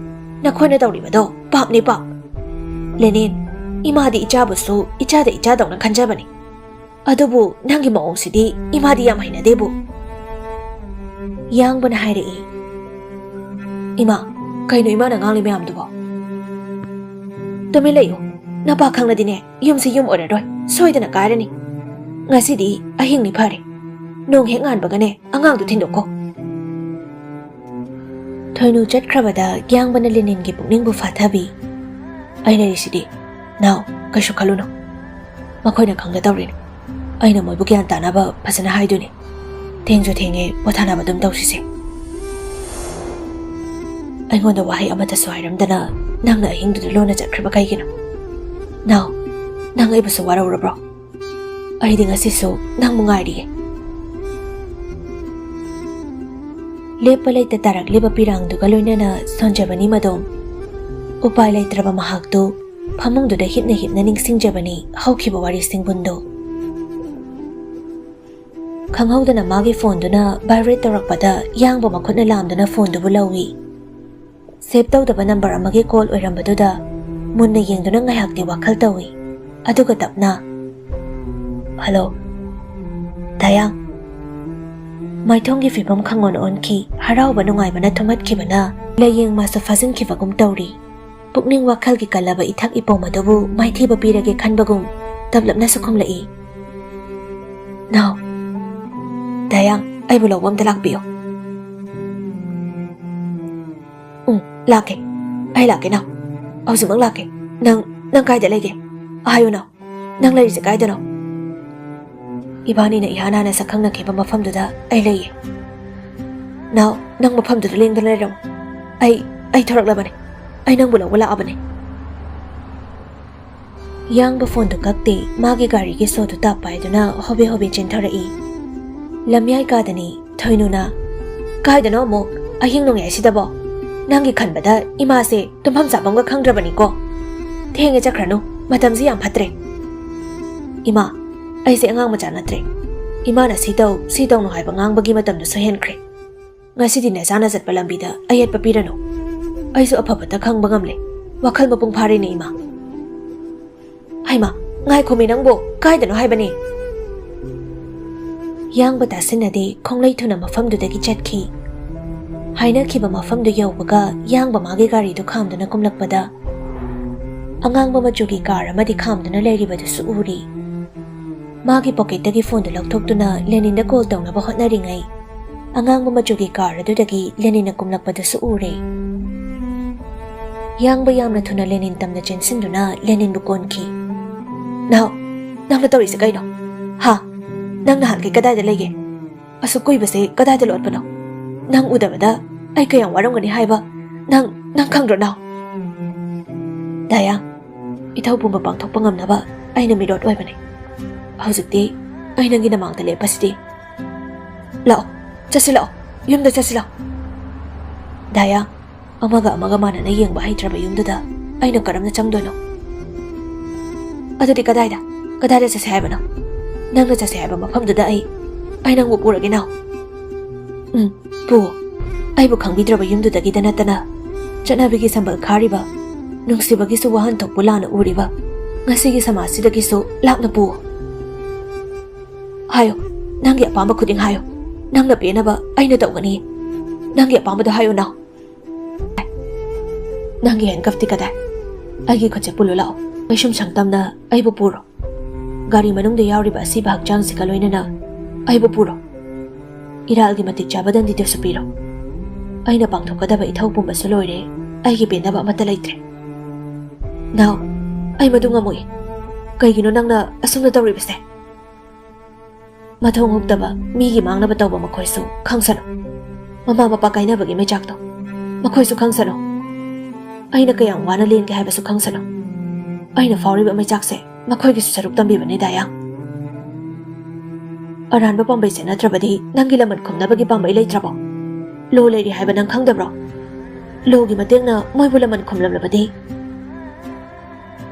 ꯅꯈꯣꯏꯅ ꯇꯧꯔꯤꯕꯗꯣ ꯄꯥꯞꯅꯤ, ꯄꯥꯞ꯫ ꯂꯦꯅꯤꯟ, ꯏꯃꯥꯗꯤ ꯏꯆꯥꯕꯨꯁꯨ ꯏꯆꯥꯗ ꯏꯆꯥꯗꯧꯅ ꯈꯟꯖꯕꯅꯤ꯫ ꯑꯗꯨꯕꯨ ꯅꯪꯒꯤ ꯃꯑꯣꯡꯁꯤꯗꯤ ꯏꯃꯥꯗꯤ ꯌꯥꯝ ꯍꯩꯅꯗꯦꯕꯨ꯫" ꯌꯥꯡꯕꯅ ꯍꯥꯏꯔꯛꯏ꯫ "ꯏꯃꯥ, ꯀꯩꯅꯣ ꯏꯃꯥꯅ ꯉꯥꯡꯂꯤ ꯃꯌꯥꯝꯗꯨꯕꯣ?" "ꯇꯨꯃꯤꯟ ꯂꯩꯌꯨ꯫ ꯅꯄꯥ ꯈꯪꯂꯗꯤꯅꯦ, ꯌꯨꯝꯁꯤ ꯌꯨꯝ ꯑꯣꯏꯔꯔꯣꯏ, ꯁꯣꯏꯗꯅ ꯀꯥꯏꯔꯅꯤ꯫ ꯉꯁꯤꯗꯤ ꯑꯍꯤꯡꯅꯤ ꯐꯔꯦ꯫ ꯅꯣꯡ ꯍꯦꯛ ꯉꯥꯟꯕꯒꯅꯦ ꯑꯉꯥꯡꯗꯨ ꯊꯤꯟꯗꯣꯛꯈꯣ꯫ ꯊꯣꯏꯅꯨ ꯆꯠꯈ꯭ꯔꯕꯗ ꯌꯥꯡꯕꯅ ꯂꯦꯅꯤꯟꯒꯤ ꯄꯨꯛꯅꯤꯡꯕꯨ ꯐꯥꯊꯕꯤ꯫ "ꯑꯩ ꯂꯩꯔꯤꯁꯤꯗꯤ꯫ ꯅꯥꯎ, ꯀꯩꯁꯨ ꯈꯜꯂꯨꯅꯨ꯫ ꯃꯈꯣꯏꯅ ꯈꯪꯗ ꯇꯧꯔꯤꯅꯤ꯫ ꯑꯩꯅ ꯃꯣꯏꯕꯨ ꯒ꯭ꯌꯥꯟ ꯇꯥꯅꯕ ꯐꯖꯅ ꯍꯥꯏꯗꯣꯏꯅꯤ꯫ ꯊꯦꯡꯁꯨ ꯊꯦꯡꯉꯦ, ꯄꯣꯊꯥꯅꯕ ꯑꯗꯨꯝ ꯇꯧꯁꯤꯁꯦ꯫ ꯑꯩꯉꯣꯟꯗ ꯋꯥꯍꯩ ꯑꯃꯠꯇꯁꯨ ꯍꯥꯏꯔꯝꯗꯅ ꯅꯪꯅ ꯑꯍꯤꯡꯗꯨꯗ ꯂꯣꯟꯅ ꯆꯠꯈ꯭ꯔꯤꯕ ꯀꯩꯒꯤꯅꯣ? ꯅꯥꯎ, ꯅꯪ ꯑꯩꯕꯨꯁꯨ ꯋꯥꯔꯧꯔꯕ꯭ꯔꯣ? ꯑꯩꯗꯤ ꯉꯁꯤꯁꯨ ꯅꯪꯕꯨ ꯉꯥꯏꯔꯤꯌꯦ꯫" ꯂꯦꯞꯄ ꯂꯩꯇ ꯇꯥꯔꯛꯂꯤꯕ ꯄꯤꯔꯥꯡꯗꯨꯒ ꯂꯣꯏꯅꯅ ꯁꯣꯟꯖꯕꯅꯤ ꯃꯗꯣꯝ꯫ ꯎꯄꯥꯏ ꯂꯩꯇ꯭ꯔꯕ ꯃꯍꯥꯛꯇꯨ ꯐꯃꯨꯡꯗꯨꯗ ꯍꯤꯞꯅ ꯍꯤꯞꯅ ꯅꯤꯡꯁꯤꯡꯖꯕꯅꯤ ꯍꯧꯈꯤꯕ ꯋꯥꯔꯤꯁꯤꯡꯕꯨꯟꯗꯨ꯫ ꯈꯪꯍꯧꯗꯅ ꯃꯥꯒꯤ ꯐꯣꯟꯗꯨꯅ vibrate ꯇꯧꯔꯛꯄꯗ ꯌꯥꯡꯕ ꯃꯈꯨꯠꯅ ꯂꯥꯝꯗꯨꯅ ꯐꯣꯟꯗꯨꯕꯨ ꯂꯧꯏ꯫ ꯁꯦꯚ ꯇꯧꯗꯕ ꯅꯝꯕꯔ ꯑꯃꯒꯤ ꯀꯣꯜ ꯑꯣꯏꯔꯝꯕꯗꯨꯗ ꯃꯨꯟꯅ ꯌꯦꯡꯗꯨꯅ ꯉꯥꯏꯍꯥꯛꯇꯤ ꯋꯥꯈꯜ ꯇꯧꯏ꯫ ꯑꯗꯨꯒ ꯇꯞꯅ, "ꯍꯜꯂꯣ, ꯗꯥꯌꯥꯡ꯫" ꯃꯥꯏꯊꯣꯡꯒꯤ ꯐꯤꯕꯝ ꯈꯪꯑꯣꯟ ꯑꯣꯟꯈꯤ꯫ ꯍꯔꯥꯎꯕ ꯅꯨꯡꯉꯥꯏꯕꯅ ꯊꯨꯝꯍꯠꯈꯤꯕꯅ ꯂꯥꯏꯌꯦꯡ ꯃꯥꯁꯨ ꯐꯥꯖꯤꯟꯈꯤꯕꯒꯨꯝ ꯇꯧꯔꯤ꯫ ꯄꯨꯛꯅꯤꯡ ꯋꯥꯈꯜꯒꯤ ꯀꯜꯂꯕ ꯏꯊꯛ ꯏꯄꯣꯝ ꯑꯗꯨꯕꯨ ꯃꯥꯏꯊꯤꯕ ꯄꯤꯔꯒꯦ ꯈꯟꯕꯒꯨꯝ ꯇꯞꯂꯞꯅꯁꯨ ꯈꯨꯝꯂꯛꯏ꯫ "ꯅꯥꯎ, ꯗꯥꯌꯥꯡ, ꯑꯩꯕꯨ ꯂꯧꯕ ꯑꯝꯇ ꯂꯥꯛꯄꯤꯌꯨ꯫" "ꯎꯝ, ꯂꯥꯛꯀꯦ꯫ ꯑꯩ ꯂꯥꯛꯀꯦ, ꯅꯥꯎ꯫ ꯍꯧꯖꯤꯛꯃꯛ ꯂꯥꯛꯀꯦ꯫ ꯅꯪ, ꯅꯪ ꯀꯥꯏꯗ ꯂꯩꯒꯦ? ꯍꯥꯏꯌꯨ, ꯅꯥꯎ꯫ ꯅꯪ ꯂꯩꯔꯤꯁꯦ ꯀꯥꯏꯗꯅꯣ?" ꯏꯕꯥꯅꯤꯅ ꯏꯍꯥꯟ ꯍꯥꯟꯅ ꯁꯛ ꯈꯪꯅꯈꯤꯕ ꯃꯐꯝꯗꯨꯗ ꯑꯩ ꯂꯩꯌꯦ꯫ "ꯅꯥꯎ, ꯅꯪ ꯃꯐꯝꯗꯨꯗ ꯂꯦꯡꯗꯅ ꯂꯩꯔꯝꯃꯨ꯫ ꯑꯩ, ꯑꯩ ꯊꯣꯔꯛꯂꯕꯅꯦ꯫ ꯑꯩ ꯅꯪꯕꯨ ꯂꯧꯕ ꯂꯥꯛꯑꯕꯅꯦ꯫" ꯌꯥꯡꯕ ꯐꯣꯟꯗꯨ ꯀꯛꯇꯦ꯫ ꯃꯥꯒꯤ ꯒꯥꯔꯤꯒꯤ ꯁꯣꯗꯨ ꯇꯥꯞ ꯄꯥꯏꯗꯨꯅ ꯍꯣꯕꯦ ꯍꯣꯕꯦ ꯆꯦꯟꯊꯣꯔꯛꯏ꯫ ꯂꯝꯌꯥꯏ ꯀꯥꯗꯅꯤ꯫ ꯊꯣꯏꯅꯨꯅ, "ꯀꯥꯏꯗꯅꯣ ꯑꯃꯨꯛ? ꯑꯍꯤꯡ ꯅꯣꯡꯌꯥꯏꯁꯤꯗꯕꯣ? ꯅꯪꯒꯤ ꯈꯟꯕꯗ ꯏꯃꯥꯁꯦ ꯇꯨꯝꯐꯝ ꯆꯥꯐꯝꯒ ꯈꯪꯗ꯭ꯔꯕꯅꯤꯀꯣ꯫ ꯊꯦꯡꯉꯦ, ꯆꯠꯈ꯭ꯔꯅꯨ꯫ ꯃꯇꯝꯁꯤ ꯌꯥꯝ ꯐꯠꯇ꯭ꯔꯦ꯫" "ꯏꯃꯥ, ꯑꯩꯁꯦ ꯑꯉꯥꯡ ꯃꯆꯥ ꯅꯠꯇ꯭ꯔꯦ꯫ ꯏꯃꯥꯅ ꯁꯤ ꯇꯧ, ꯁꯤ ꯇꯧꯅꯨ ꯍꯥꯏꯕ ꯉꯥꯡꯕꯒꯤ ꯃꯇꯝꯗꯨꯁꯨ ꯍꯦꯟꯈ꯭ꯔꯦ꯫ ꯉꯁꯤꯗꯤ ꯅꯆꯥꯅ ꯆꯠꯄ ꯂꯝꯕꯤꯗ ꯑꯌꯦꯠꯄ ꯄꯤꯔꯅꯨ꯫ ꯑꯩꯁꯨ ꯑꯐꯕꯇ ꯈꯪꯕ ꯉꯝꯂꯦ꯫ ꯋꯥꯈꯜ ꯃꯄꯨꯡ ꯐꯥꯔꯦꯅꯦ, ꯏꯃꯥ꯫" "ꯍꯩꯃꯥ, ꯉꯥꯏꯈꯣꯃꯤ ꯅꯪꯕꯨ, ꯀꯥꯏꯗꯅꯣ ꯍꯥꯏꯕꯅꯤ?" ꯌꯥꯡꯕ ꯇꯥꯁꯤꯟꯅꯗꯦ, ꯈꯣꯡꯂꯩ ꯊꯨꯅ ꯃꯐꯝꯗꯨꯗꯒꯤ ꯆꯠꯈꯤ꯫ ꯍꯥꯏꯅꯈꯤꯕ ꯃꯐꯝꯗꯨ ꯌꯧꯕꯒ ꯌꯥꯡꯕ ꯃꯥꯒꯤ ꯒꯥꯔꯤꯗꯨ ꯈꯥꯝꯗꯨꯅ ꯀꯨꯝꯂꯛꯄꯗ, ꯑꯉꯥꯡꯕ ꯃꯆꯨꯒꯤ ꯀꯥꯔ ꯑꯃꯗꯤ ꯈꯥꯝꯗꯨꯅ ꯂꯩꯔꯤꯕꯗꯨꯁꯨ ꯎꯔꯤ꯫ ꯃꯥꯒꯤ ꯄꯣꯀꯦꯠꯇꯒꯤ ꯐꯣꯟꯗꯨ ꯂꯧꯊꯣꯛꯇꯨꯅ ꯂꯦꯅꯤꯟꯗ ꯀꯣꯜ ꯇꯧꯅꯕ ꯍꯣꯠꯅꯔꯤꯉꯩ, ꯑꯉꯥꯡꯕ ꯃꯆꯨꯒꯤ ꯀꯥꯔ ꯑꯗꯨꯗꯒꯤ ꯂꯦꯅꯤꯟꯅ ꯀꯨꯝꯂꯛꯄꯗꯨꯁꯨ ꯎꯔꯦ꯫ ꯌꯥꯡꯕ ꯌꯥꯝꯅ ꯊꯨꯅ ꯂꯦꯅꯤꯟ ꯇꯝꯅ ꯆꯦꯟꯁꯤꯟꯗꯨꯅ ꯂꯦꯅꯤꯟꯕꯨ ꯀꯣꯟꯈꯤ꯫ "ꯅꯥꯎ, ꯅꯪꯅ ꯇꯧꯔꯤꯁꯦ ꯀꯩꯅꯣ? ꯍꯥ? ꯅꯪ ꯅꯍꯥꯟꯈꯩ ꯀꯗꯥꯏꯗ ꯂꯩꯒꯦ? ꯑꯁꯨꯛ ꯀꯨꯏꯕꯁꯦ ꯀꯗꯥꯏꯗ ꯂꯣꯠꯄꯅꯣ? ꯅꯪ ꯎꯗꯕꯗ ꯑꯩ ꯀꯌꯥꯝ ꯋꯥꯔꯝꯒꯅꯤ ꯍꯥꯏꯕ ꯅꯪ, ꯅꯪ ꯈꯪꯗ꯭ꯔꯣ, ꯅꯥꯎ?" "ꯗꯥꯌꯥ, ꯏꯊꯧ ꯄꯨꯝꯕ ꯄꯥꯡꯊꯣꯛꯄ ꯉꯝꯅꯕ ꯑꯩꯅ ꯃꯤꯔꯣꯠ ꯑꯣꯏꯕꯅꯤ꯫ ꯍꯧꯖꯤꯛꯇꯤ ꯑꯩ ꯅꯪꯒꯤ ꯅꯃꯥꯡꯗ ꯂꯦꯞꯄꯁꯤꯗꯤ꯫ ꯂꯥꯛꯑꯣ, ꯆꯠꯁꯤ ꯂꯥꯛꯑꯣ, ꯌꯨꯝꯗ ꯆꯠꯁꯤ ꯂꯥꯛꯑꯣ꯫" "ꯗꯥꯌꯥ, ꯑꯃꯒ ꯑꯃꯒ ꯃꯥꯟꯅꯅ ꯌꯦꯡꯕ ꯍꯩꯇ꯭ꯔꯕ ꯌꯨꯝꯗꯨꯗ ꯑꯩꯅ ꯀꯔꯝꯅ ꯆꯪꯗꯣꯏꯅꯣ?" "ꯑꯗꯨꯗꯤ ꯀꯗꯥꯏꯗ, ꯀꯗꯥꯏꯗ ꯆꯠꯁꯦ ꯍꯥꯏꯕꯅꯣ? ꯅꯪꯅ ꯆꯠꯁꯦ ꯍꯥꯏꯕ ꯃꯐꯝꯗꯨꯗ ꯑꯩ, ꯑꯩ ꯅꯪꯕꯨ ꯄꯨꯔꯒꯦ, ꯅꯥꯎ꯫" "ꯎꯝ, ꯄꯨ꯫ ꯑꯩꯕꯨ ꯈꯪꯕꯤꯗ꯭ꯔꯕ ꯌꯨꯝꯗꯨꯗꯒꯤꯗ ꯅꯠꯇꯅ, ꯆꯠꯅꯕꯤꯒꯤ ꯁꯝꯕꯜ ꯈꯥꯔꯤꯕ, ꯅꯨꯡꯁꯤꯕꯒꯤꯁꯨ ꯋꯥꯍꯟꯊꯣꯛꯄꯨ ꯂꯥꯟꯅ ꯎꯔꯤꯕ ꯉꯁꯤꯒꯤ ꯁꯃꯥꯖꯁꯤꯗꯒꯤꯁꯨ ꯂꯥꯞꯅ ꯄꯨ꯫ ꯍꯥꯏꯌꯣ, ꯅꯪꯒꯤ ꯑꯄꯥꯝꯕ ꯈꯨꯗꯤꯡ ꯍꯥꯏꯌꯣ꯫ ꯅꯪꯅ ꯄꯦꯟꯅꯕ ꯑꯩꯅ ꯇꯧꯒꯅꯤ꯫ ꯅꯪꯒꯤ ꯑꯄꯥꯝꯕꯗꯣ ꯍꯥꯏꯌꯣ, ꯅꯥꯎ꯫" "ꯅꯪꯒꯤ ꯍꯦꯟꯀꯐꯇꯤ ꯀꯗꯥꯏ? ꯑꯩꯒꯤ ꯈꯨꯠꯁꯦ ꯄꯨꯜꯂꯨ ꯂꯥꯛꯑꯣ꯫ ꯀꯩꯁꯨꯝ ꯁꯪ ꯇꯝꯅ ꯑꯩꯕꯨ ꯄꯨꯔꯣ꯫ ꯒꯥꯔꯤ ꯃꯅꯨꯡꯗ ꯌꯥꯎꯔꯤꯕ ꯑꯁꯤꯕ ꯍꯛꯆꯥꯡꯁꯤꯒ ꯂꯣꯏꯅꯅ ꯑꯩꯕꯨ ꯄꯨꯔꯣ꯫ ꯏꯔꯥꯜꯒꯤ ꯃꯇꯤꯛ ꯆꯥꯕ ꯗꯟꯗꯤꯗꯨꯁꯨ ꯄꯤꯔꯣ꯫ ꯑꯩꯅ ꯄꯥꯡꯊꯣꯛꯀꯗꯕ ꯏꯊꯧ ꯄꯨꯝꯕꯁꯨ ꯂꯣꯏꯔꯦ꯫ ꯑꯩꯒꯤ ꯄꯦꯟꯗꯕ ꯑꯃꯠꯇ ꯂꯩꯇ꯭ꯔꯦ꯫ ꯅꯥꯎ, ꯑꯩ ꯃꯗꯨ ꯉꯝꯃꯣꯏ꯫ ꯀꯩꯒꯤꯅꯣ ꯅꯪꯅ ꯑꯁꯨꯝꯅ ꯇꯧꯔꯤꯕꯁꯦ?" "ꯃꯊꯣꯡ ꯍꯨꯛꯇꯕ ꯃꯤꯒꯤ ꯃꯥꯡꯅꯕ ꯇꯧꯕ ꯃꯈꯣꯏꯁꯨ ꯈꯪꯁꯅꯨ꯫ ꯃꯃꯥ ꯃꯄꯥ ꯀꯥꯏꯅꯕꯒꯤ ꯃꯩꯆꯥꯛꯇꯣ ꯃꯈꯣꯏꯁꯨ ꯈꯪꯁꯅꯨ꯫ ꯑꯩꯅ ꯀꯌꯥꯝ ꯋꯥꯅ ꯂꯦꯟꯒꯦ ꯍꯥꯏꯕꯁꯨ ꯈꯪꯁꯅꯨ꯫ ꯑꯩꯅ ꯐꯥꯎꯔꯤꯕ ꯃꯩꯆꯥꯛꯁꯦ ꯃꯈꯣꯏꯒꯤꯁꯨ ꯁꯔꯨꯛ ꯇꯝꯕꯤꯕꯅꯤ, ꯗꯥꯌꯥꯡ꯫ ꯑꯔꯥꯟꯕ ꯄꯥꯝꯕꯩꯁꯦ ꯅꯠꯇ꯭ꯔꯕꯗꯤ ꯅꯪꯒꯤ ꯂꯃꯟ ꯈꯨꯝꯅꯕꯒꯤ ꯄꯥꯝꯕꯩ ꯂꯩꯇ꯭ꯔꯕꯣ? ꯂꯣ ꯂꯩꯔꯤ ꯍꯥꯏꯕ ꯅꯪ ꯈꯪꯗꯕ꯭ꯔꯣ? ꯂꯣꯒꯤ ꯃꯇꯦꯡꯅ ꯃꯣꯏꯕꯨ ꯂꯃꯟ ꯈꯨꯝꯂꯝꯂꯕꯗꯤ?"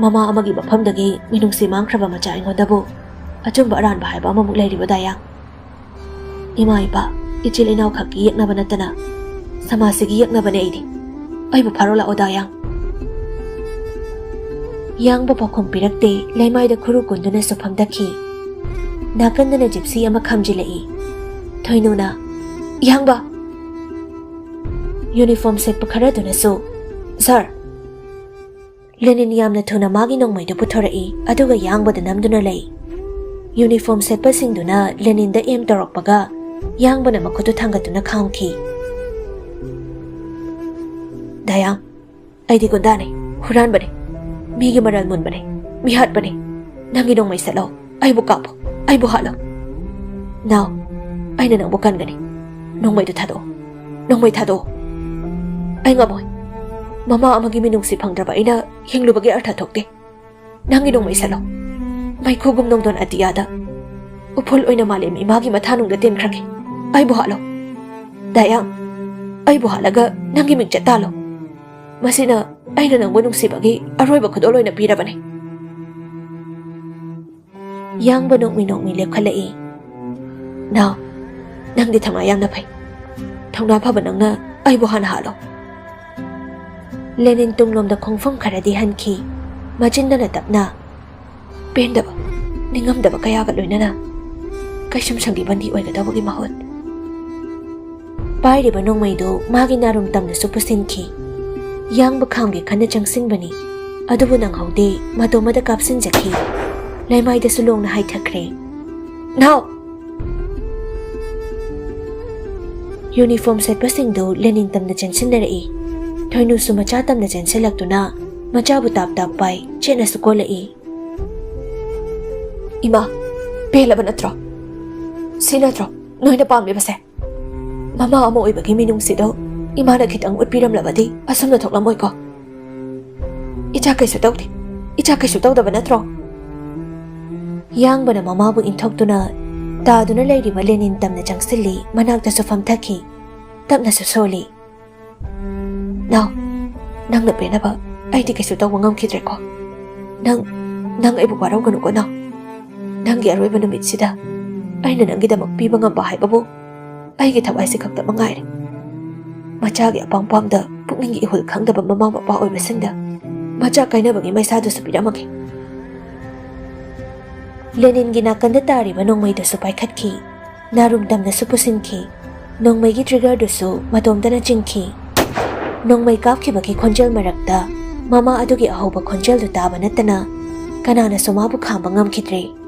ꯃꯃꯥ ꯑꯃꯒꯤ ꯃꯐꯝꯗꯒꯤ ꯃꯤꯅꯨꯡꯁꯤ ꯃꯥꯡꯈ꯭ꯔꯕ ꯃꯆꯥ ꯑꯩꯉꯣꯟꯗꯕꯨ ꯑꯆꯨꯝꯕ ꯑꯔꯥꯟꯕ ꯍꯥꯏꯕ ꯑꯃꯃꯨꯛ ꯂꯩꯔꯤꯕ, ꯗꯥꯌꯥꯡ? ꯏꯃꯥ ꯏꯄꯥ, ꯏꯆꯤꯜ ꯏꯅꯥꯎ ꯈꯛꯀꯤ ꯌꯦꯛꯅꯕ ꯅꯠꯇꯅ ꯁꯃꯥꯖꯁꯤꯒꯤ ꯌꯦꯛꯅꯕꯅꯦ ꯑꯩꯗꯤ꯫ ꯑꯩꯕꯨ ꯐꯥꯔꯣ ꯂꯥꯛꯑꯣ, ꯗꯥꯌꯥꯡ꯫ ꯌꯥꯡꯕ ꯄꯥꯎꯈꯨꯝ ꯄꯤꯔꯛꯇꯦ, ꯂꯩꯃꯥꯏꯗ ꯈꯨꯔꯨ ꯀꯨꯟꯗꯨꯅꯁꯨ ꯐꯝꯊꯈꯤ꯫ ꯅꯥꯀꯟꯗꯅ ꯖꯤꯞꯁꯤ ꯑꯃ ꯈꯥꯝꯖꯤꯜꯂꯛꯏ꯫ ꯊꯣꯏꯅꯨꯅ, "ꯌꯥꯡꯕ!" ꯌꯨꯅꯤꯐꯣꯔꯝ ꯁꯦꯠꯄ ꯈꯔꯗꯨꯅꯁꯨ, "ꯁꯥꯔ!" ꯂꯦꯅꯤꯟ ꯌꯥꯝꯅ ꯊꯨꯅ ꯃꯥꯒꯤ ꯅꯣꯡꯃꯩꯗꯨ ꯄꯨꯊꯣꯔꯛꯏ, ꯑꯗꯨꯒ ꯌꯥꯡꯕꯗ ꯅꯝꯗꯨꯅ ꯂꯩ꯫ Uniform ꯁꯦꯠꯄꯁꯤꯡꯗꯨꯅ ꯂꯦꯅꯤꯟꯗ M ꯇꯧꯔꯛꯄꯒ, ꯌꯥꯡꯕꯅ ꯃꯈꯨꯠꯇꯨ ꯊꯥꯡꯒꯠꯇꯨꯅ ꯈꯥꯝꯈꯤ꯫ "ꯗꯥꯌꯥꯡ, ꯑꯩꯗꯤ ꯒꯨꯟꯗꯥꯅꯤ, ꯍꯨꯔꯥꯟꯕꯅꯤ, ꯃꯤꯒꯤ ꯃꯔꯜ ꯃꯨꯟꯕꯅꯤ, ꯃꯤꯍꯥꯠꯄꯅꯤ꯫ ꯅꯪꯒꯤ ꯅꯣꯡꯃꯩ ꯁꯠꯂꯣ, ꯑꯩꯕꯨ ꯀꯥꯞꯄꯣ, ꯑꯩꯕꯨ ꯍꯥꯠꯂꯣ꯫ ꯅꯥꯎ, ꯑꯩꯅ ꯅꯪꯕꯨ ꯀꯟꯒꯅꯤ꯫ ꯅꯣꯡꯃꯩꯗꯨ ꯊꯥꯗꯣꯛꯑꯣ, ꯅꯣꯡꯃꯩ ꯊꯥꯗꯣꯛꯑꯣ꯫ ꯑꯩ ꯉꯝꯃꯣꯏ꯫ ꯃꯃꯥ ꯑꯃꯒꯤ ꯃꯤꯅꯨꯡꯁꯤ ꯐꯪꯗ꯭ꯔꯕ ꯑꯩꯅ ꯍꯤꯡꯂꯨꯕꯒꯤ ꯑꯔꯊ ꯊꯣꯛꯇꯦ꯫ ꯅꯪꯒꯤ ꯅꯣꯡꯃꯩ ꯁꯠꯂꯣ꯫ ꯃꯩꯈꯨꯒꯨꯝ ꯅꯣꯡꯗꯣꯟ ꯑꯇꯤꯌꯥꯗ ꯎꯐꯨꯜ ꯑꯣꯏꯅ ꯃꯥꯂꯦꯝ ꯏꯃꯥꯒꯤ ꯃꯊꯥꯅꯨꯡꯗ ꯇꯦꯟꯈ꯭ꯔꯒꯦ꯫ ꯑꯩꯕꯨ ꯍꯥꯠꯂꯣ꯫ ꯗꯥꯌꯥꯡ, ꯑꯩꯕꯨ ꯍꯥꯠꯂꯒ ꯅꯪꯒꯤ ꯃꯤꯡꯆꯠ ꯇꯥꯜꯂꯣ꯫ ꯃꯁꯤꯅ ꯑꯩꯅ ꯅꯪꯕꯨ ꯅꯨꯡꯁꯤꯕꯒꯤ ꯑꯔꯣꯏꯕ ꯈꯨꯗꯣꯜ ꯑꯣꯏꯅ ꯄꯤꯔꯕꯅꯤ꯫" ꯌꯥꯡꯕ ꯅꯣꯛꯃꯤ ꯅꯣꯛꯃꯤ ꯂꯦꯞꯈꯠꯂꯛꯏ꯫ "ꯅꯥꯎ, ꯅꯪꯗꯤ ꯊꯧꯅꯥ ꯌꯥꯝꯅ ꯐꯩ꯫ ꯊꯧꯅꯥ ꯐꯕ ꯅꯪꯅ ꯑꯩꯕꯨ ꯍꯥꯟꯅ ꯍꯥꯠꯂꯣ꯫" ꯂꯦꯅꯤꯟ ꯇꯨꯡꯂꯣꯝꯗ ꯈꯣꯡꯐꯝ ꯈꯔꯗꯤ ꯍꯟꯈꯤ꯫ ꯃꯆꯤꯟꯗꯅ ꯇꯞꯅ, "ꯄꯦꯟꯗꯕ, ꯅꯤꯡꯉꯝꯗꯕ ꯀꯌꯥꯒ ꯂꯣꯏꯅꯅ ꯀꯩꯁꯨꯝꯁꯪꯒꯤ ꯕꯟꯗꯤ ꯑꯣꯏꯒꯗꯧꯕꯒꯤ ꯃꯍꯨꯠ꯫" ꯄꯥꯏꯔꯤꯕ ꯅꯣꯡꯃꯩꯗꯨ ꯃꯥꯒꯤ ꯅꯥꯔꯨꯝ ꯇꯝꯅꯁꯨ ꯄꯨꯁꯤꯟꯈꯤ꯫ ꯌꯥꯡꯕ ꯈꯥꯝꯒꯦ ꯈꯟꯅ ꯆꯪꯁꯤꯟꯕꯅꯤ, ꯑꯗꯨꯕꯨ ꯅꯪꯍꯧꯗꯦ, ꯃꯇꯣꯝꯃꯗ ꯀꯥꯞꯁꯤꯟꯖꯈꯤ꯫ ꯂꯩꯃꯥꯏꯗꯁꯨ ꯂꯣꯡꯅ ꯍꯥꯏꯊꯈ꯭ꯔꯦ꯫ "ꯅꯥꯎ!" ꯌꯨꯅꯤꯐꯣꯔꯝ ꯁꯦꯠꯄꯁꯤꯡꯗꯨ ꯂꯦꯅꯤꯟ ꯇꯝꯅ ꯆꯦꯟꯁꯤꯟꯅꯔꯛꯏ꯫ ꯊꯣꯏꯅꯨꯁꯨ ꯃꯆꯥ ꯇꯝꯅ ꯆꯦꯟꯁꯤꯜꯂꯛꯇꯨꯅ ꯃꯆꯥꯕꯨ ꯇꯥꯞ ꯇꯥꯞ ꯄꯥꯏ, ꯆꯦꯠꯅꯁꯨ ꯀꯣꯜꯂꯛꯏ꯫ "ꯏꯃꯥ, ꯄꯦꯜꯂꯕ ꯅꯠꯇ꯭ꯔꯣ? ꯁꯤ ꯅꯠꯇ꯭ꯔꯣ ꯅꯣꯏꯅ ꯄꯥꯝꯂꯤꯕꯁꯦ? ꯃꯃꯥ ꯑꯃ ꯑꯣꯏꯕꯒꯤ ꯃꯤꯅꯨꯡꯁꯤꯗꯣ ꯏꯃꯥꯅ ꯈꯤꯇꯪ ꯎꯠꯄꯤꯔꯝꯂꯕꯗꯤ ꯑꯁꯨꯝꯅ ꯊꯣꯛꯂꯝꯃꯣꯏꯀꯣ꯫ ꯏꯆꯥ ꯀꯩꯁꯨ ꯇꯧꯗꯦ꯫ ꯏꯆꯥ ꯀꯩꯁꯨ ꯇꯧꯗꯕ ꯅꯠꯇ꯭ꯔꯣ?" ꯌꯥꯡꯕꯅ ꯃꯃꯥꯕꯨ ꯏꯟꯊꯣꯛꯇꯨꯅ ꯇꯥꯗꯨꯅ ꯂꯩꯔꯤꯕ ꯂꯦꯅꯤꯟ ꯇꯝꯅ ꯆꯪꯁꯤꯜꯂꯤ, ꯃꯅꯥꯛꯇꯁꯨ ꯐꯝꯊꯈꯤ꯫ ꯇꯞꯅꯁꯨ ꯁꯣꯜꯂꯤ꯫ "ꯅꯥꯎ, ꯅꯪꯅ ꯄꯦꯟꯅꯕ ꯑꯩꯗꯤ ꯀꯩꯁꯨ ꯇꯧꯕ ꯉꯝꯈꯤꯗ꯭ꯔꯦꯀꯣ꯫ ꯅꯪ, ꯅꯪ ꯑꯩꯕꯨ ꯋꯥꯔꯧꯒꯅꯨꯀꯣ ꯅꯥꯎ꯫ ꯅꯪꯒꯤ ꯑꯔꯣꯏꯕ ꯅꯨꯃꯤꯠꯁꯤꯗ ꯑꯩꯅ ꯅꯪꯒꯤꯗꯃꯛ ꯄꯤꯕ ꯉꯝꯕ ꯍꯥꯏꯕꯕꯨ ꯑꯩꯒꯤ ꯊꯋꯥꯏꯁꯤ ꯈꯛꯇ ꯃꯉꯥꯏꯔꯦ꯫" ꯃꯆꯥꯒꯤ ꯑꯄꯥꯝ ꯄꯥꯝꯗ ꯄꯨꯛꯅꯤꯡꯒꯤ ꯏꯍꯨꯜ ꯈꯪꯗꯕ ꯃꯃꯥ ꯃꯄꯥ ꯑꯣꯏꯕꯁꯤꯡꯗ ꯃꯆꯥ ꯀꯥꯏꯅꯕꯒꯤ ꯃꯩꯁꯥꯗꯨꯁꯨ ꯄꯤꯔꯝꯃꯒꯦ꯫ ꯂꯦꯅꯤꯟꯒꯤ ꯅꯥꯀꯟꯗ ꯇꯥꯔꯤꯕ ꯅꯣꯡꯃꯩꯗꯨꯁꯨ ꯄꯥꯏꯈꯠꯈꯤ꯫ ꯅꯥꯔꯨꯝ ꯇꯝꯅꯁꯨ ꯄꯨꯁꯤꯟꯈꯤ꯫ ꯅꯣꯡꯃꯩꯒꯤ ꯇ꯭ꯔꯤꯒꯔꯗꯨꯁꯨ ꯃꯇꯣꯝꯇꯅ ꯆꯤꯡꯈꯤ꯫ ꯅꯣꯡꯃꯩ ꯀꯥꯞꯈꯤꯕꯒꯤ ꯈꯣꯟꯖꯦꯜ ꯃꯔꯛꯇ ꯃꯃꯥ ꯑꯗꯨꯒꯤ ꯑꯍꯧꯕ ꯈꯣꯟꯖꯦꯜꯗꯨ ꯇꯥꯕ ꯅꯠꯇꯅ ꯀꯅꯥꯅꯁꯨ ꯃꯥꯕꯨ ꯈꯥꯝꯕ ꯉꯝꯈꯤꯗ꯭ꯔꯦ꯫